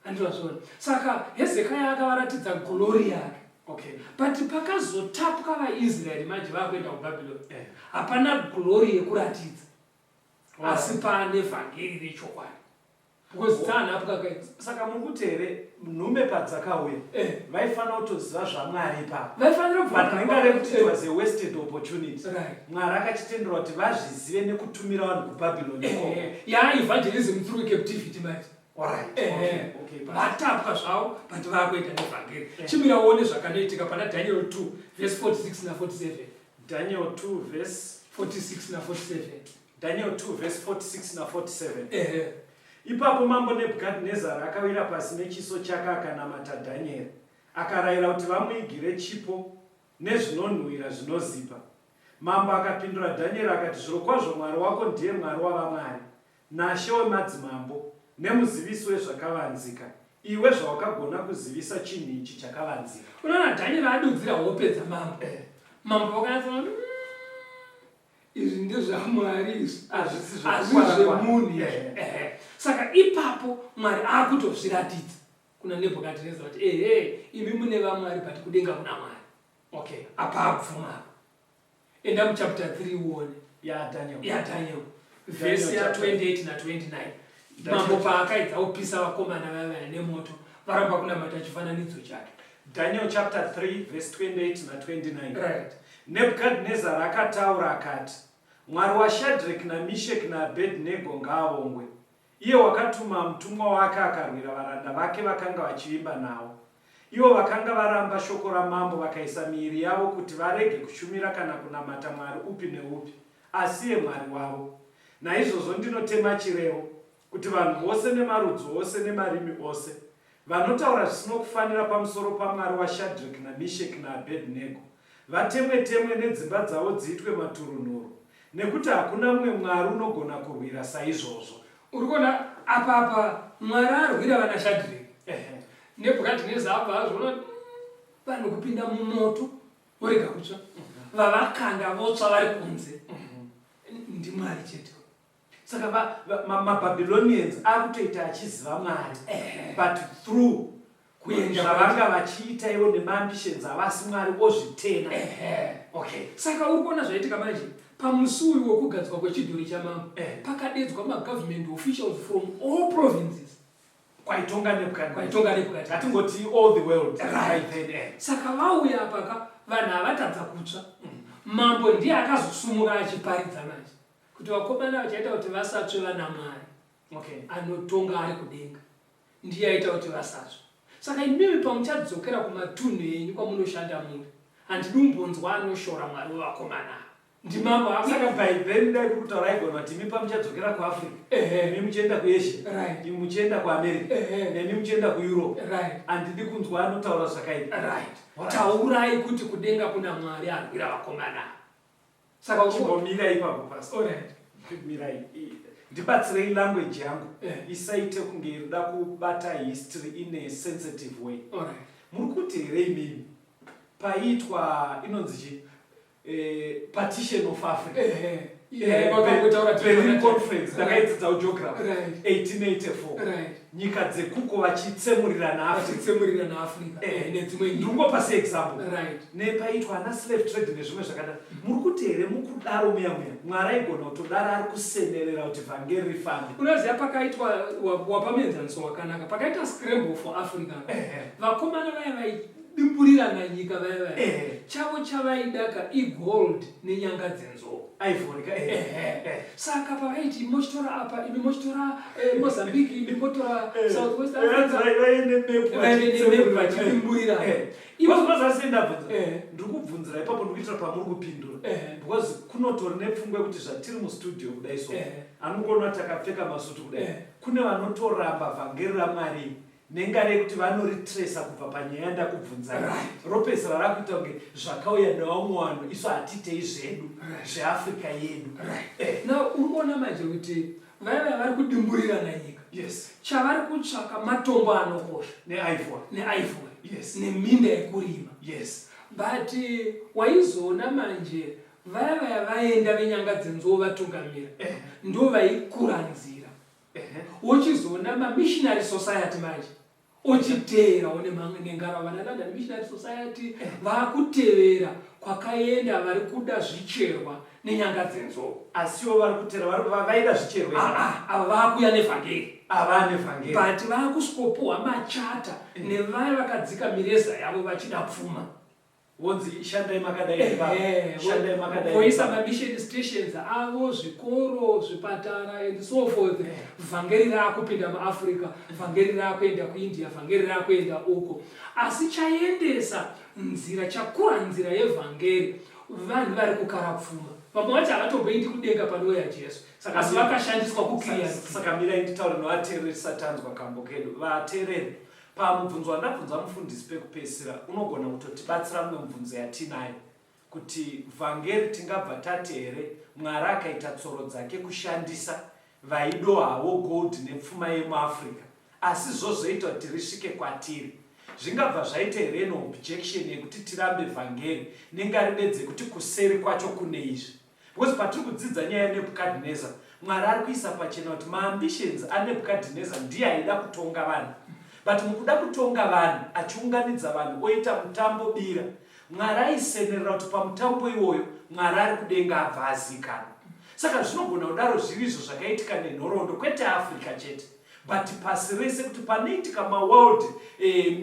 handivazvona saka Hezekaya akavaratidza glory yake Okay. but pakazotapwa vaIsraeri manje vakuenda kuBhabhironi Eh. hapana glory yekuratidza asi paane vhangeri rechokwadi because dzaanhapwa kaidzi Saka muri kuti here nhume padzakauya Eh. vaifanira kutoziva zvamwari ipapo. vaifanira But ringave kuti it was a wasted opportunity. Right. Mwari akachitendera kuti vazvizive nekutumira vanhu kuBhabhironi ikoko. Ya evangelism through captivity manje. Alright. Ehe. Okay. Okay. pastor. Vatapwa zvavo but vakuenda nevhangeri. Chimira uone zvakanoitika pana Daniel 2 verse 46 na47. Daniel 2 verse 46 na47. Daniel 2 verse 46 na 47. Ehe. Ipapo mambo Nebhukadhinezari akawira pasi nechiso chake akanamata Dhanieri. Akarayira kuti vamuigire chipo nezvinonhuhwira zvinozipa. Mambo akapindura Dhanieri akati, Zvirokwazvo Mwari wako ndiye Mwari wavamwari, naShe wemadzimambo, nemuzivisi wezvakavanzika, iwe zvawakagona kuzivisa chinhu ichi chakavanzika. Unoona Dhanieri adudzira hope dzamambo. Mambo vakanyatsoona izvi ndezvamwari izvi. Hazvisi Hazvisi zvekukwana. zvemunhu izvi. Ehe. Ehe. Saka ipapo Mwari akutozviratidza kuna Nebhukadhinezari kuti ehe imi mune vamwari but kudenga kuna Mwari. Okay. Apa abvuma apa. Enda muchapter 3 uone Ya Daniel. yaDaniel vhesi Daniel ya chapter- 28 na29. Daniel Mambo paakaedza kupisa vakomana vaya vaya nemoto varamba kunamata chifananidzo chake. Daniel chapter 3 verse 28 na 29. Right. Nebhukadhinezari akataura akati, Mwari waShadreki naMisheki naAbhedhinego ngaavongwe, iye wakatuma mutumwa wake akarwira varanda vake vakanga vachivimba navo. Ivo vakanga varamba shoko ramambo vakaisa miiri yavo kuti varege kushumira kana kunamata mwari upi neupi, asi iye Mwari wavo. Naizvozvo ndinotema chirevo, kuti vanhu vose nemarudzi ose nemarimi ose vanotaura zvisino kufanira pamusoro paMwari waShadreki naMisheki naAbhedhinego vatemwe-temwe nedzimba dzavo dziitwe maturunhuru, nekuti hakuna mumwe mwari unogona kurwira saizvozvo. Uri kuona apa apa Mwari arwira vana Shadreki. Nebhukadhinezari abva azviona kuti vanhu kupinda mumoto vorega kutsva. Vavakanda votsva vari kunze. NdiMwari chete. Saka maBabylonians akutoita achiziva Mwari, but through Kuenda zvavanga vachiita ivo nemaambitions avo, asi Mwari ozvitena. Okay. Saka uri kuona zvaitika manje pamusi uyu wekugadzwa kwechidhori chamambo Eh. pakadedzwa magovernment officials from all provinces Kwaitonga Nebhukadhinezari. Kwaitonga Nebhukadhinezari. Ngatingoti all the world. Right. By then, eh. Saka vauya paka vanhu havatadza kutsva. Mambo ndiye akazosumuka achiparidza manje. Kuti vakomana vachaita kuti vasatsve vana Mwari. Okay. Anotonga ari kudenga ndiye aita kuti vasatsva. Saka imimi pamuchadzokera kumatunhu enyu kwamunoshanda muri, handidi kumbonzwa anoshora Mwari wevakomana ava. Ndimambo ava. Saka by then dai kuri kutaura aigona kuti imi pamuchadzokera kuAfrica, Ehe. imi muchienda kuAsia, Right. imi muchienda kuAmerica, Ehe. nemi muchienda kuEurope, Right. handidi kunzwa anotaura zvakaipa. Right. Alright. Taurai kuti kudenga kuna Mwari arwira vakomana ava. Saka uri Chimbomira ipapo pastor. Alright. Mirai. Ndibatsirei language yangu. Eh. Isaite kunge irikuda kubata history in a sensitive way. Alright. Muri kuti here imimi paiitwa inonzi chi partition of Africa. Ehe. Yeah, vakangotaura Berlin Conference Right. ndakaidzidza kugeography Right. 1884. Right. Nyika dzekuko vachitsemurirana Africa. Vachitsemurirana Africa. Nedzimwe nyika. Ndingopa seexample. Right. Nepaitwa ana slave trade nezvimwe zvakadaro. Muri kuti here mukudaro muya muya Mwari aigona kutodaro ari kusenerera kuti vhangeri rifambe. Unoziva pakaitwa wapa muenzaniso wakanaka, pakaita scramble for Africa. Vakomana vaya vaidimburirana nyika vaya vaya. Chavo chavaidaka igold nenyanga dzenzou. Ivory ka, Saka pavaiti mochitora apa, imi mochitora Mozambique, imi motora South West Africa. Vaine mepu Vaine mepu vachidimburira. Because ndabvunza. Ndiri kubvunzira ipapo ndikuitira pamuri kupindura. Because kunotori nepfungwa yekuti zvatiri mustudio kudai so. Anongoona takapfeka masutu kudai. Kune vanotoramba vhangeri raMwari nengari yekuti vanoritresa kubva panyaya yandakubvunzai. Right. Ropedzisira rakuita kunge zvakauya nevamwe vanhu, isu hatitei zvedu Right. zveAfrica yedu. Right. Now uri kuona manje kuti vaya vaya vari kudimburirana nyika. Yes. Chavari kutsvaka matombo anokosha. NeIvory. NeIvory. Yes. Neminda yekurima. Yes. But waizoona manje vaya vaya vaenda venyanga dzenzou vatungamira. Ndo vaikura nzira. Wochizoona mamissionary society manje ochiteera one nengara vana London Missionary Society vakutevera kwakaenda vari kuda zvicherwa nenyanga dzenzou. Asiwo vari kutera, vaida zvicherwa izvi. Ava vakuya nevhangeri. Ava nevhangeri. But vakusikopuhwa machata nevaya vakadzika mireza yavo vachida pfuma. Wonzi shandai makadai ipapo. Shandai makadai Voisa ipapo. mamission stations avo, zvikoro, zvipatara and so forth. Vhangeri raakupinda muAfrica, vhangeri raakuenda kuIndia, vhangeri raakuenda uko. Asi chaendesa nzira, chakura nzira yevhangeri, vanhu vari kukara pfuma. Vamwe vacho havatomboendi kudenga panouya Jesu. Asi vakashandiswa kukriya. Saka mirai nditaure nevateereri tisati tanzwa kambo kedu. Vateereri, pamubvunzo wandabvunza mufundisi pekupedzisira unogona kutotibatsira mumwe mubvunzo yatinayo kuti vhangeri tingabva tati here Mwari akaita tsoro dzake kushandisa vaidohawo gold nepfuma yemuAfrica asi zvozoita kuti risvike kwatiri. Zvingabva zvaita here no objection yekuti tirambe vhangeri nengari bedzi yekuti kuseri kwacho kune izvi? Because patiri kudzidza nyaya yaNebukadhineza, Mwari ari kuisa pachena kuti maambitions aNebukadhineza ndiye aida kutonga vanhu. But mukuda kutonga vanhu, achiunganidza vanhu oita mutambo bira, Mwari aisenerera kuti pamutambo iwoyo Mwari ari kudenga abva azikanwa. Saka zvinogona kudaro zviri izvo zvakaitika nenhoroondo kwete Africa chete but pasi rese kuti panoitika maworld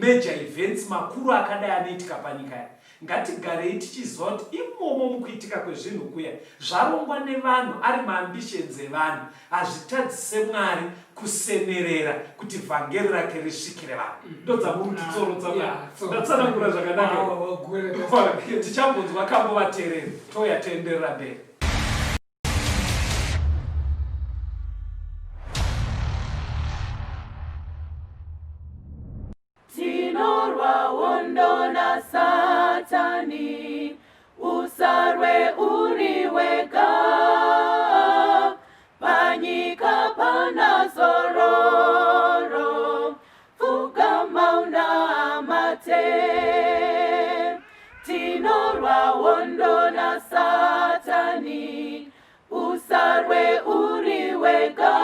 major events makuru akadai anoitika panyika ya ngatigarei tichiziva kuti imomo mukuitika kwezvinhu kuya zvarongwa nevanhu ari maambitions evanhu hazvitadzise Mwari kusenerera kuti vhangeri rake risvikire vanhu. Ndodzamuri kuti tsoro dzaMwari. Tsoro. Ndatsanangura zvakanaka. Wow, wow, gore. Tichambonzwa kambo vateereri touya toenderera mberi. Tinorwa hondo naSatani, usarwe uri wega. Panyika pana zororo, pfugama unamate. Tinorwa hondo naSatani, usarwe uri wega.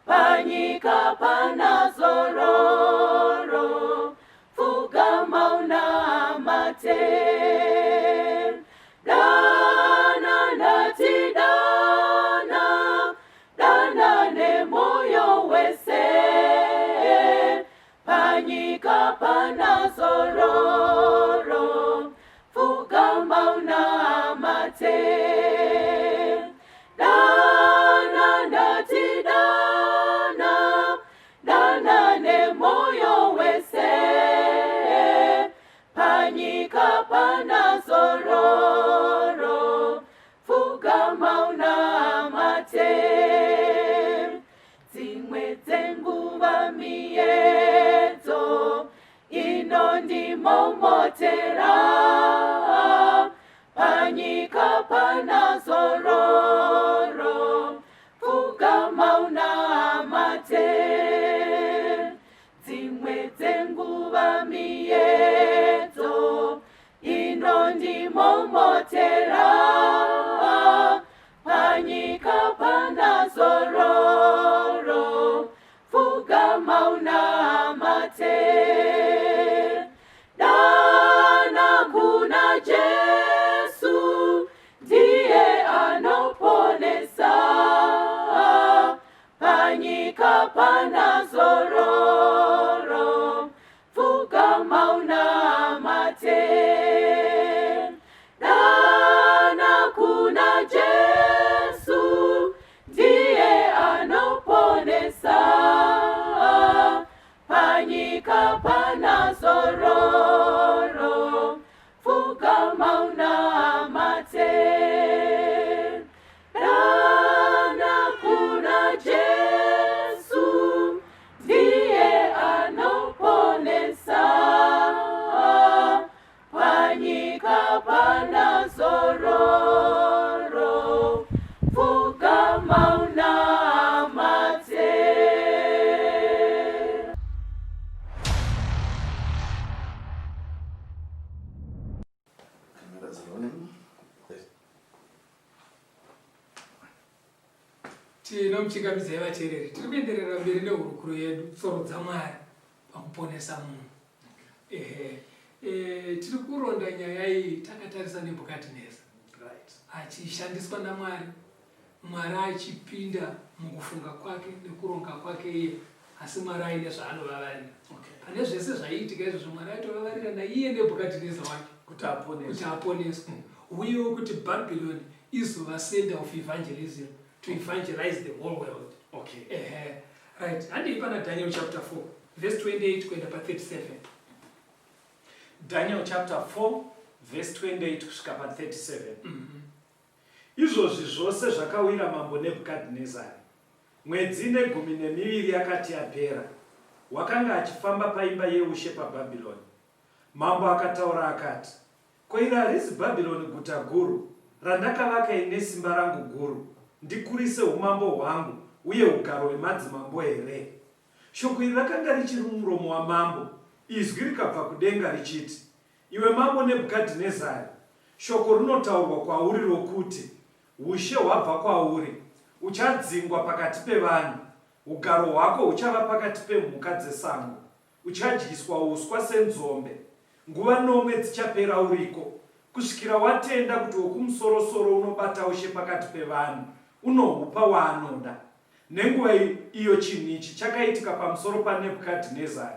Panyika pana zororo, pfugama unamate. Dana ndati dana, dana nemoyo wese. Panyika pana zororo, pfugama unamate. Inondimomotera panyika pana zororo, pfugama unamate. Dzimwe dzenguva miedzo inondimomotera panyika pana zororo, pfugama unamate. Dana kuna Jesu, ndiye anoponesa. Panyika pana zororo, pfugama unamate. Dana kuna Jesu, ndiye anoponesa. Panyika pana zororo, pfugama unamate. Dana kuna Jesu, ndiye anoponesa. Panyika pana zororo, pfugama unamate. Cameras rolling. Tinomuchingamidzai vateereri. Tiri kuenderera mberi nehurukuro yedu, tsoro dzaMwari pakuponesa munhu. Ehe, tiri kuronda nyaya iyi takatarisa Nebhukadhineza achishandiswa naMwari, Mwari achipinda mukufunga kwake nekuronga kwake iye, asi Mwari aine zvaanovavarira. Pane zvese zvaiitika izvozvo, Mwari aitovavarira naiye Nebhukadhineza wacho kuti aponeswe. Kuti aponeswe, uyewo kuti Babylon izova center of evangelism, to evangelize the whole world. Ehe, right, handei pana Daniel chapter 4 verse 28 kuenda pa37. Daniel chapter 4 verse 28 kusvika pa37. Izvozvi zvose zvakawira mambo Nebhukadhinezari. Mwedzi 12 yakati yapera, wakanga achifamba paimba yeushe paBhabhironi. Mambo akataura akati, "Ko iri harizi Bhabhironi guta guru, randakavaka ini nesimba rangu guru, ndikurise umambo hwangu uye ugaro hwemadzimambo here?" Shoko iri rakanga richiri mumuromo wamambo, izwi rikabva kudenga richiti, "Iwe mambo Nebhukadhinezari, shoko rinotaurwa kwauri rokuti, Ushe hwabva kwauri, uchadzingwa pakati pevanhu, ugaro hwako huchava pakati pemhuka dzesango, uchadyiswa uswa senzombe, nguva nomwe dzichapera uriko, kusvikira watenda kuti Wokumusorosoro unobata ushe pakati pevanhu, unohupa waanoda." Nenguva iyo chinhu ichi chakaitika pamusoro paNebhukadhinezari,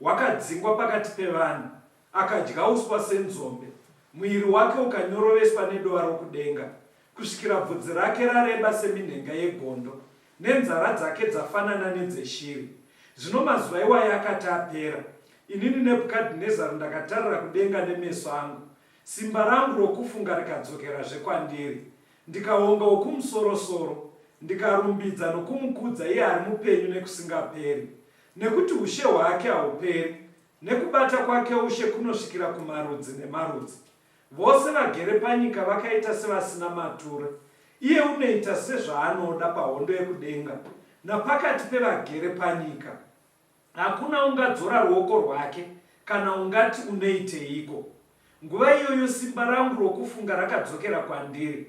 wakadzingwa pakati pevanhu, akadya uswa senzombe, muviri wake ukanyoroveswa nedova rokudenga, kusvikira bvudzi rake rareba seminhenga yegondo, nenzara dzake dzafanana nedzeshiri. Zvino mazuva iwayo akati apera, inini Nebhukadhinezari ndakatarira kudenga nemeso angu, simba rangu rokufunga rikadzokerazve kwandiri. Ndikaonga Wokumusorosoro, ndikarumbidza nokumukudza iye ari mupenyu nekusingaperi, nekuti ushe hwake hauperi, nekubata kwake ushe kunosvikira kumarudzi nemarudzi. Vose vagere panyika vakaita sevasina matura, iye unoita sezvaanoda pahondo yekudenga napakati pevagere panyika. Hakuna ungadzora ruoko rwake, kana ungati, Unoiteiko? Nguva iyoyo simba rangu rokufunga rakadzokera kwandiri,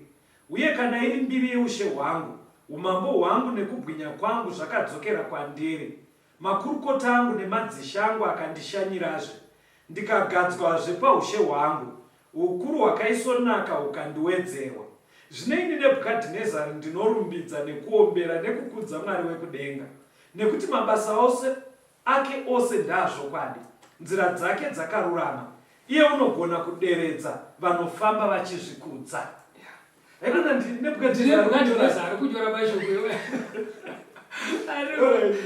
uye kana iri mbiri yeushe hwangu, umambo hwangu nekubwinya kwangu zvakadzokera kwandiri. Makurukota angu nemadzishe angu akandishanyirazve, ndikagadzwazve paushe hwangu, ukuru hwakaisvonaka hukandiwedzerwa. Zvino ini Nebhukadhinezari ndinorumbidza nekuombera nekukudza Mwari wekudenga, nekuti mabasa ose ake ose ndeazvokwadi, nzira dzake dzakarurama, iye unogona kuderedza vanofamba vachizvikudza. Haikona Nebhukadhinezari ari kunyora mashoko iwayo.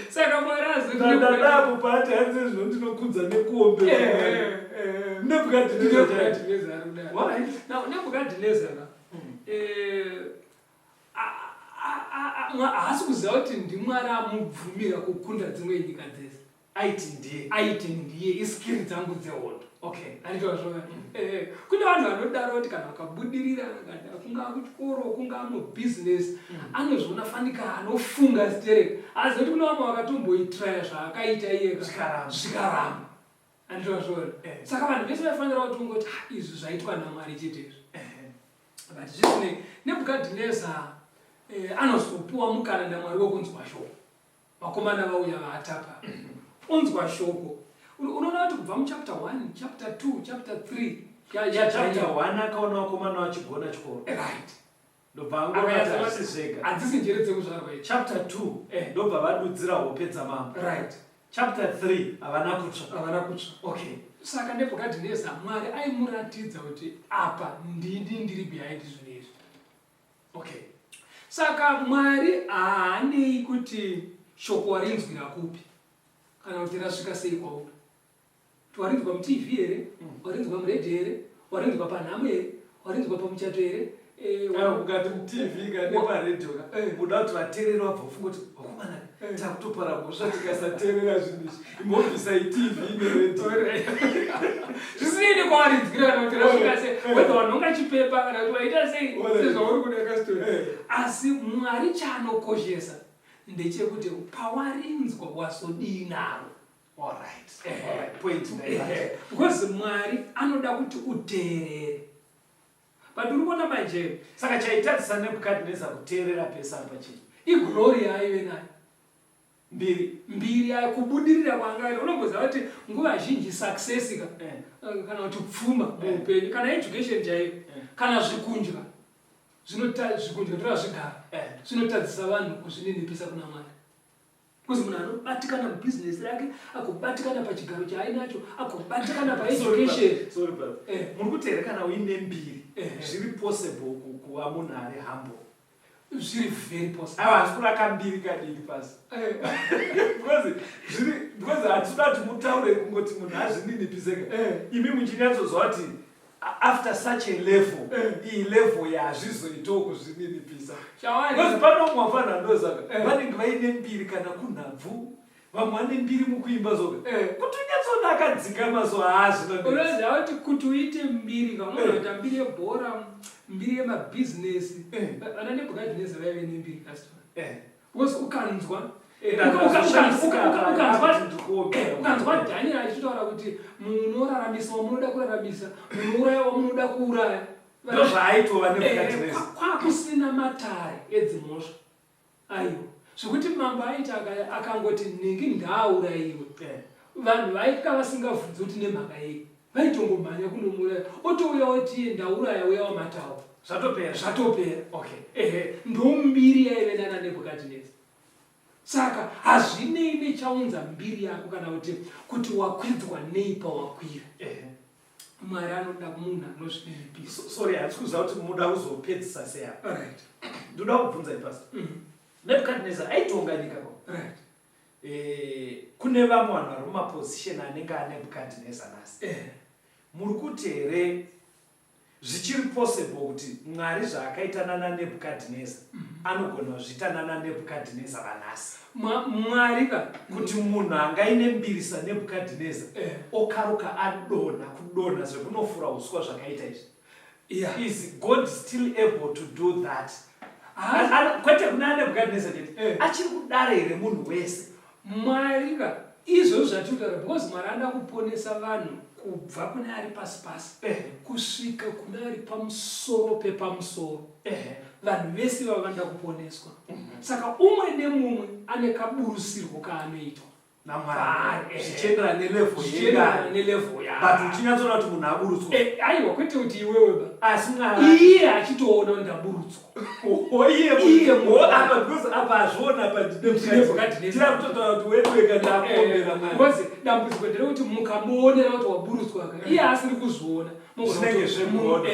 Saka Mwari azodadapo paati hanzi zvino ndinokudza nekuombera Nebhukadhinezari. Now Nebhukadhinezari haasi kuziva kuti ndiMwari amubvumira kukunda dzimwe nyika dzese. Aiti ndiye. Aiti ndiye iskiri dzangu dzehondo. Okay. Anditozvona. Kune vanhu vanodaro kuti kana vakabudirira, kana kungaa kuchikoro, kungaa mubhizinesi, anozviona fanika anofunga zitereka. Asi kuti kune vamwe vakatomboitraya zvaakaita iye ka. Zvikaramba. Zvikaramba. Anditozvona. Saka vanhu vese vaifanira kuti ungoti, "Ah, izvi zvaitwa naMwari chete izvi." But zvisinei, Nebhukadhineza anozopuwa mukana naMwari wekunzwa shoko. Vakomana vauya vaatapa. Unzwa shoko. Unoona kuti kubva muchapter 1, chapter 2, chapter 3, ya Chapter Daniel. 1 akaona vakomana vachigona chikoro. Right. Ndobva angona kuti hazvisi zvega. Hadzisi njere dzekuzvarwa idzi. Chapter 2 ndobva vadudzira hope dzamambo. Right. Chapter 3 havana kutsva. Havana kutsva. Okay. Saka Nebhukadhineza Mwari aimuratidza kuti apa ndini ndiri behind zvinhu izvi. Okay. Saka Mwari haanei kuti shoko warinzwira kupi kana kuti rasvika sei kwauri. Kuti warinzwa muTV here, warinzwa muredhiyo here, warinzwa panhamo here, warinzwa pamuchato here, Kana ukati muTV ka neparedhiyo ka, muda kuti vateereri vabva vofunga kuti vakomana takutopara mhosva tikasateerera zvinhu izvi, imbobvisai TV neredhiyo. Zvisinei nekwawarinzwira kana kuti rasvika sei, whether wanhonga chipepa kana kuti waita sei, sezvauri kuda kastori. Asi Mwari chaanokoshesa ndechekuti pawarinzwa wazodii naro. All right. All right. Point ndaibata. Because Mwari anoda kuti uteerere. But uri kuona manje. Saka chaitadzisa Nebhukadhineza kuteerera pese apa chii? Iglory yaaive nayo. Mbiri. Mbiri yayo, kubudirira kwaanga aita. Unomboziva kuti nguva zhinji success ka, kana kuti pfuma muupenyu, kana education chaiyo, kana zvikundya, zvikundya tora zvigaro, zvinotadzisa vanhu kuzvininipisa kuna Mwari. Because munhu anobatikana mubusiness rake, agobatikana pachigaro chaainacho, agobatikana paeducation. Sorry, brother. Muri kuti here kana uine mbiri, zviri possible kuva munhu ari humble? Zviri very possible. Aiwa, hazvi kuraka mbiri kadiki pasi. Because zviri, because hatitoda kuti mutaure kungoti munhu azvininipise ka. Imi muchinyatsoziva kuti after such a level, iyi level yazvizoitawo kuzvininipisa. Shawari. Because pano vamwe vafana ndozaka, vanenge vaine mbiri kana kunhabvu, vamwe vane mbiri mukuimba zoka. Kutonyatsona akadzikama so haazvina. Unoziva kuti kuti uite mbiri ka, unoona kuita mbiri yebhora, mbiri yemabhizinesi. Vana Nebhukadhineza vaive nembiri customer. Because ukanzwa Daniel achitaura kuti munoraramisa wamunoda kuraramisa, munouraya wamunoda kuuraya. Ndozvaaitova Nebhukadhineza. Kwakusina matare edzimhosva. Aiwa. Zvekuti mambo aiti akangoti nhingi ngaaurayiwe. Vanhu vaitya vasingabvunzi kuti nemhaka yei. Vaitongomhanya kunomuuraya. Otouya oti iye ndauraya uya wamataura. Zvatopera. Zvatopera. Okay. Ehe, ndombiri yaive nana Nebhukadhineza. Saka hazvinei nechaunza mbiri yako kana kuti wakwidzwa nei pawakwira. Mwari anoda munhu anozvininipisa. Sorry, handisi kuziva kuti muda kuzopedzisa sei apa. Right. Ndoda kubvunza ipasi. Nebhukadhineza aitonga nyika ko. Right. Kune vamwe vanhu vari mumaposition anenge aNebhukadhineza nhasi. Muri kuti here zvichiri possible kuti Mwari zvaakaita nana Nebhukadhineza anogona kuzviita nana Nebhukadhineza vanhasi? Mwari ka kuti munhu angaine mbiri saNebhukadhineza okaruka adonha kudonha zvekunofura uswa zvakaita izvi. Is God still able to do that? Kwete kuna Nebhukadhineza chete. Achiri kudaro here munhu wese? Mwari ka izvozvo zvatiri kutaura because Mwari anoda kuponesa vanhu kubva kune ari pasi pasi kusvika kune ari pamusoro pepamusoro. Vanhu vese vava vanoda kuponeswa. Saka umwe nemumwe ane kaburusirwo kaanoitwa naMwari. Paari, Zvichienderana nelevel Zvichienderana yengari. nelevel yaari. But uchinyatsoona kuti munhu aburutswa. Aiwa, kwete kuti iwewe ba. Asi Mwari. Iye achitoona kuti ndaburutswa. Oh, iye munhu. Iye munhu. Oh, apa, because apa azviona apa ndine Ndine mukadzi. mukadzi. Tira kutotaura kuti wedu wega ndakuombera Mwari. Because dambudziko nderekuti mukamuonera kuti waburutswa ka, iye asiri kuzviona. Munogona Zvinenge kuto- zvegodo.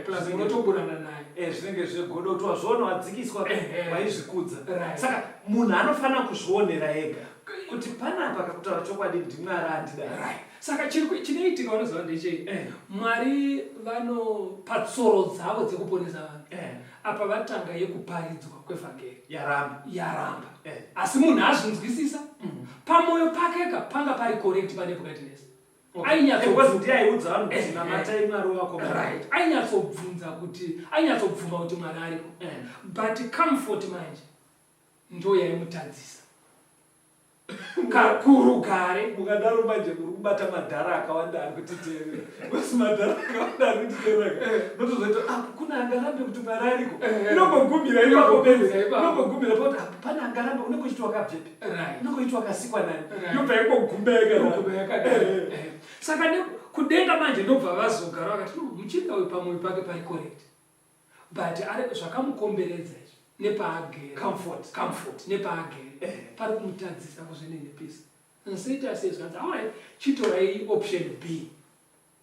Plus Zvinenge munotoburana naye. Zvinenge zvegodo kuti wazviona wadzikiswa, waizvikudza. Right. Saka munhu anofanira kuzvionera ega kuti panapa kakutaura chokwadi ndiMwari andidai. Right. Saka chinoitika unoziva ndechei? Mwari vanopa tsoro dzavo dzekuponesa vanhu. Apa vatanga yekuparidzwa kwevhangeri. Yaramba. Yaramba. Asi munhu azvinzwisisa. Pamwoyo pakeka panga pari correct paNebukadineza. Because ndiye aiudza vanhu kuti namatai Mwari wako. Right, ainyatsobvunza kuti, ainyatsobvuma kuti Mwari ariko. But comfort manje ndo yaimutadzisa kurugare. Mukadaro manje muri kubata madhara akawanda ari kutiteerera, because madhara akawanda ari kutiteerera notozoita ah, kuna angarambe kuti Mwari ariko. Inongogumira ipapo bedzi, inongogumira pakuti ah, pane angarambe, unenge uchiti wakabvepi, unenge uchiti wakasikwa nani, yobva ingoguma yakadaro. Saka kudenga manje ndobva vazogara vakati, no, muchinda uyu pamwoyo pake pari correct, but zvakamukomberedza izvi nepaagere, comfort, comfort nepaagere pari kumutadzisa kuzvininipisa. Nsoita sei? Zvanzi, alright, chitorai option B.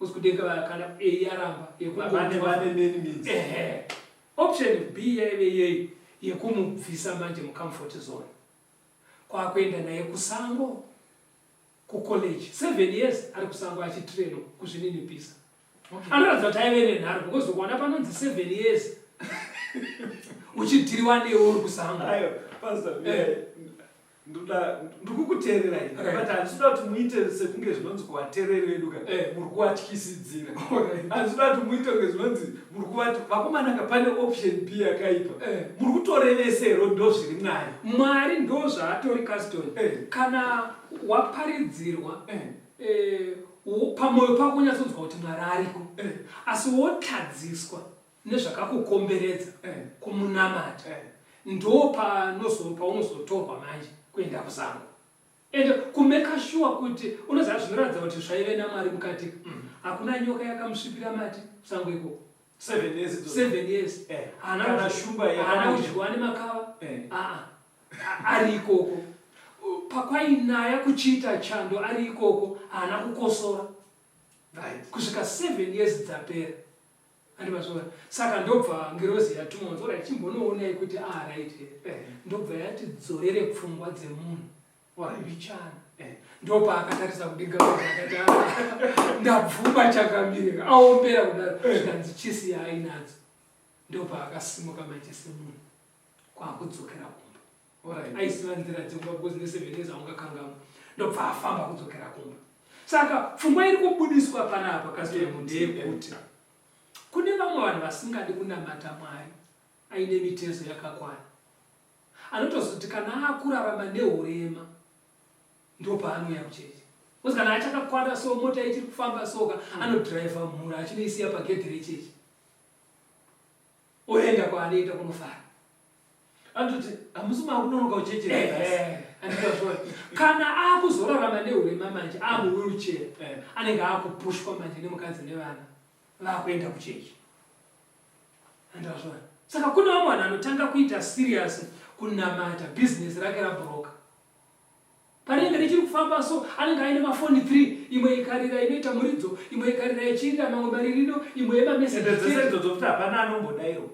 Uzi kudenga kana A yaramba, yekuehe, option B yaive yei? Yekumubvisa manje mucomfort zone, kwakuenda naye kusango kucollege. 7 years ari kusango achitrainwa kuzvininipisa. Anoratidza kuti aive nenharo, because ukuona panonzi 7 years uchidhiriwa newe uri kusango. Ayo, Pastor, ndoda ndikukuteererai, but handisida kuti muite sekunge zvinonzi kuvateereri vedu ka muri kuvatyisidzira. Handisida kuti muite kunge zvinonzi muri kuvati vakomanaka pane option B yakaipa. Muri kutorevesero ndo zviri Mwari. Mwari ndo zvaatori, Caston. Kana waparidzirwa, pamwoyo pako unyatsonzwa kuti Mwari ariko, asi wotadziswa nezvakakukomberedza kumunamata, ndo paunozotorwa manje kuenda kusango ende kumake sure kuti unoziva. Zvinoratidza kuti zvaive naMwari mukati. Hakuna nyoka yakamusvipira mati kusango ikoko. 7 years idzodzo. 7 years. Kana shumba haana yakamudya. Kudyiwa nemakava. Aa, ari ikoko pakwainaya kuchiita chando, ari ikoko haana kukosora kusvika 7 years dzapera. Andivazvona? Saka ndobva ngirozi yatumwa kunzi, alright, chimbonoonai kuti alright here. Ndobva yati dzorere pfungwa dzemunhu mbichana. Ndopaakatarisa kudenga manje akati, "Ah, ndabvuma chakamire." Aombera kudaro, zvikanzi chisi yaainadzo. Ndopaakasimuka manje semunhu kwakudzokera kumba. Aiziva nzira dzekumba because ne7 years haungakangamwa. Ndobva afamba kudzokera kumba. Saka pfungwa iri kubudiswa panapa, Kaston, ndeyekuti kune vamwe vanhu vasingadi kunamata Mwari aine mitezo yakakwana. Anotozoti kana akurarama neurema ndopaanouya kuchechi, because kana achakakwana, so mota ichiri kufamba soka, anodhiraivha mhuri achinoisiya pagedhi rechechi, oenda kwaanoenda kunofara. Anototi hamusi makunonoka kuchechi. Andikazviona. Kana akuzorarama neurema manje, amuwheelchair, anenge akupushwa manje nemukadzi nevana vakuenda kuchechi. Andikazviona. Saka kune vamwe vanhu anotanga kuita serious kunamata bhizinesi rake rabhuroka. Parinenge richiri kufamba so, anenge aine mafoni 3, imwe ikarira inoita muridzo, imwe ikarira ichiita mamwe maririro, imwe Ende yemameseji. Dzese idzodzo kuti hapana anombodairwa.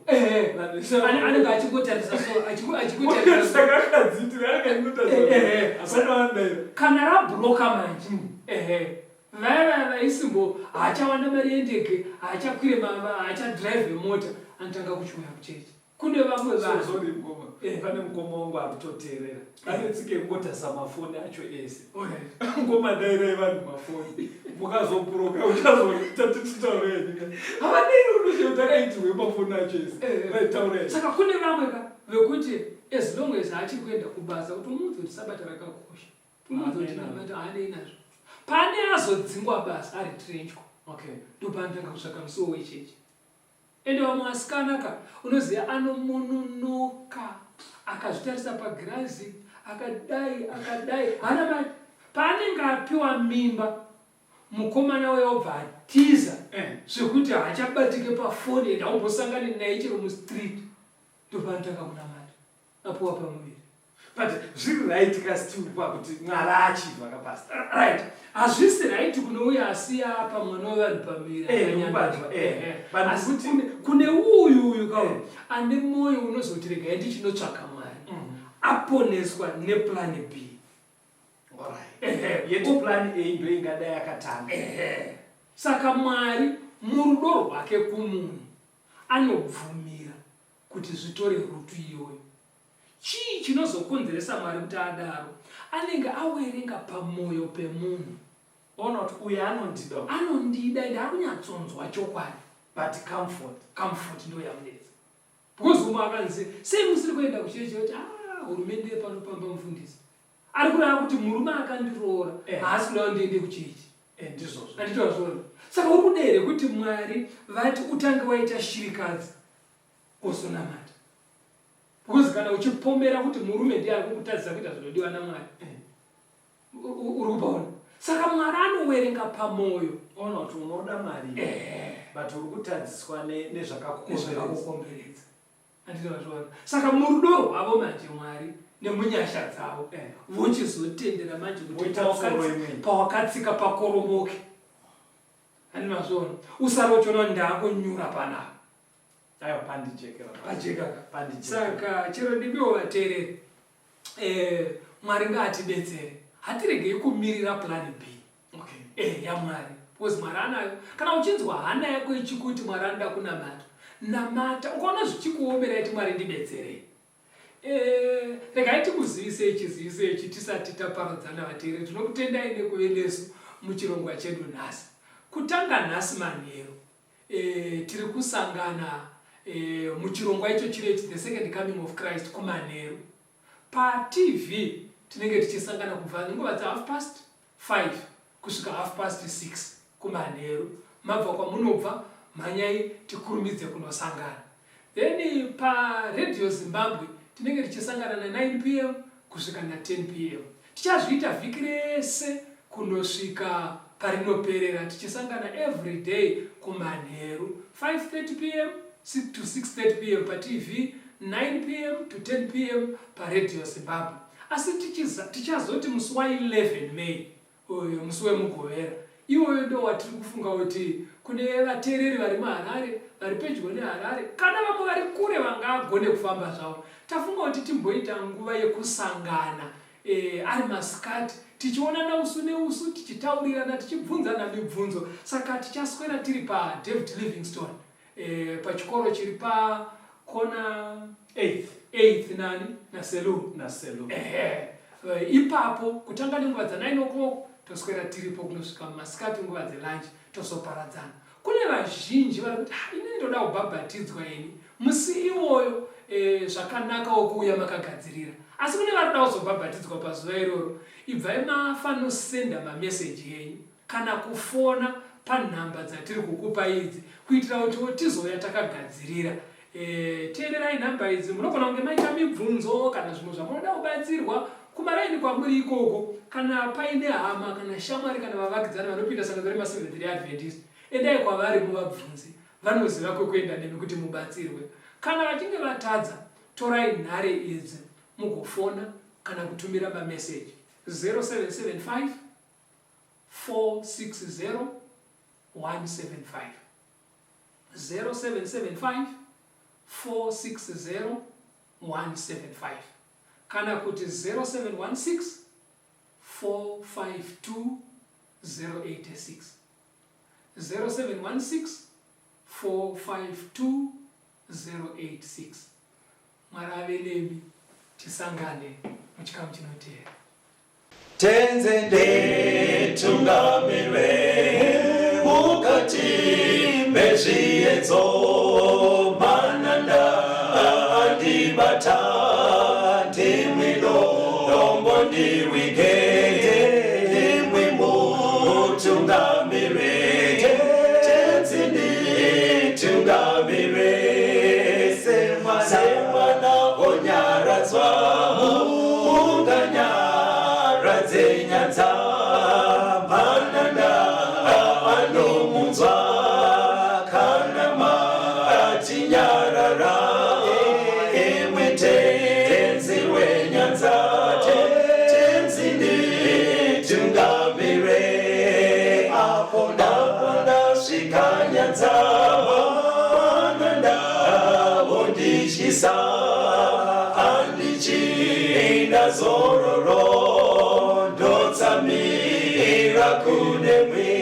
Anenge achingotarisa so, achingotarisa so. Saka akadzitira anenge achingotarisa, hapana anodaira. Kana rabhuroka manje, ehe, vaya vaya vaisimbo haachawana mari yendege, haachakwire mava, haachadhiraivhe mota, anotanga kuchiuya kuchechi. Kune vamwe vanhu Sorry mukoma. Pane mukoma wangu ari kutoteerera, ane tsika yekungotarisa mafoni acho ese. Mukoma, dairai vanhu mafoni, mukazobhuroka uchazoita tititaurei nyika havadairi unoshayo takaitirwe mafoni acho ese. Vaitaurei. Saka kune vamwe ka vekuti as long as achiri kuenda kubasa, kuti umuudze kuti sabata rakakosha, umuudze kuti Amen. namata, haanei nazvo. Pane azodzingwa basa ari trenchwa, ndopaanotanga kutsvaka musuwo wechechi. Ende vamwe vasikana ka, unoziva, anomononoka akazvitarisa pagirazi, akadai akadai, haana mari. Paanenge apiwa mimba, mukomana uya obva atiza zvekuti haachabatike pafoni, ende haumbosangani naye chero mustreet. Ndopaanotanga kunamata apiwa pamuviri. But zviri right ka still pakuti Mwari achibva kapasta? Right, hazvisi right kune uyo asiya apa mwana wevanhu pamuviri. Nekubatwa, But Asi kune uyu uyu kauyu ane mwoyo unozoti regai ndichinotsvaka Mwari, aponeswa neplan B. Yeti plan A ndo ingadai yakatanga. Ehe. Saka Mwari murudo rwake kumunhu anobvumira kuti zvitore route iyoyo. Chii chinozokonzeresa Mwari kuti adaro? Anenge awerenga pamoyo pemunhu. Oona kuti uyu anondida. Anondida ende ari kunyatsonzwa chokwadi. But comfort. Comfort ndo yamunetsa. Because umwe akanzi sei musiri kuenda kuchechi oti ah hurumende yepano pamba mufundisi. Ari kureva kuti murume akandiroora eh. haasi kuda ndiende kuchechi. Eh, ndizvozvo. Anditozvona. Saka uri kuda here kuti Mwari vati utange waita shirikadzi wozonamata? Because kana uchipomera kuti murume ndiye ari kukutadzisa kuita zvinodiwa naMwari. Eh. Uri kupaona? Saka Mwari anowerenga pamoyo. Ona kuti unoda Mwari. Eh. But uri kutadziswa nezvakakukomberedza. Andinozviona. Saka murudo rwavo manje Mwari nemunyasha dzavo eh. vochizotendera manje kuti pawakatsika pakoromoke. Andinozviona. Usare uchiona ndakunyura panapa. Aiwa pandijekera. Pajeka. Pandijekera. Saka chero ndimiwo vateereri. Eh, Mwari ngaatibetsere. Hatiregei kumirira plan B. Okay. Eh, yaMwari. Because Mwari anayo. Kana uchinzwa hana yako ichikuti Mwari anoda kunamata, namata. Ukaona zvichikuomera iti Mwari ndibetserei. Eh, regai tikuzivisei chiziviso ichi tisati taparadzana vateereri. Tinokutendai nekuve nesu muchirongwa chedu nhasi. Kutanga nhasi manheru E, tiri kusangana e, muchirongwa icho chiri ichi the second coming of Christ kumanheru paTV tinenge tichisangana kubva nguva dza half past 5 kusvika half past 6 kumanheru. Mabva kwamunobva mhanyai tikurumidze kunosangana. Then paRadio Zimbabwe tinenge tichisangana na 9 pm kusvika na 10 pm. Tichazviita vhiki rese kunosvika parinoperera tichisangana everyday kumanheru 5:30 pm to 6:30 pm paTV, 9 pm to 10 pm paRadio Zimbabwe. Asi tichazoti musi wa 11 May Uyu musi weMugovera iwoyo ndo watiri kufunga kuti kune vateereri vari muHarare, vari pedyo neHarare, kana vamwe vari kure vangagone kufamba zvavo. Tafunga kuti timboita nguva yekusangana e, ari masikati tichionana usu neusu, tichitaurirana, tichibvunzana mibvunzo. Saka tichaswera tiri paDavid Livingstone e, pachikoro chiri pakona 8th 8th nani naSelu naSelu ehe eh, ipapo kutanga nenguva dza 9 o'clock toswera tiripo kunosvika masikati nguva dzelunch tozoparadzana kune vazhinji vari kuti ah, ini ndoda kubhabhatidzwa ini musi iwoyo e, zvakanakawo kuuya makagadzirira asi kune vari kuda kuzobhabhatidzwa pazuva iroro ibvai mafanosenda mameseji enyu kana kufona panhamba dzatiri kukupai idzi kuitira kutiwo tizouya takagadzirira. E, teererai nhamba idzi, munogona kunge maita mibvunzo kana zvimwe zvamunoda kubatsirwa kumaraini kwamuri ikoko. Kana paine hama kana shamwari kana vavakidzani vanopinda sangano remaSeventh Day Adventist, endai kwavari muvabvunze, vanoziva kwekuenda nemi kuti mubatsirwe. Kana vachinge vatadza, torai nhare idzi mugofona kana kutumira mameseji 0775 460 175 0775 460 175 kana kuti 0716 452 086 0716 452 086. Mwari ave nemi, tisangane muchikamu chinoteera. Tenze nditungamire mukati mezviedzo mananda andibata ndimwi dombo ndiwige ndimwi mutungamire tenzi nditungamire semwana onyaradzwa Unganyaradze nyanza manana anomunzwa kana matinyarara imwe tenzi wenyanza tenzi nditungamire apo ndasvika nyanza manana wondityisa Andichina zororo ndotsamira kune mwe.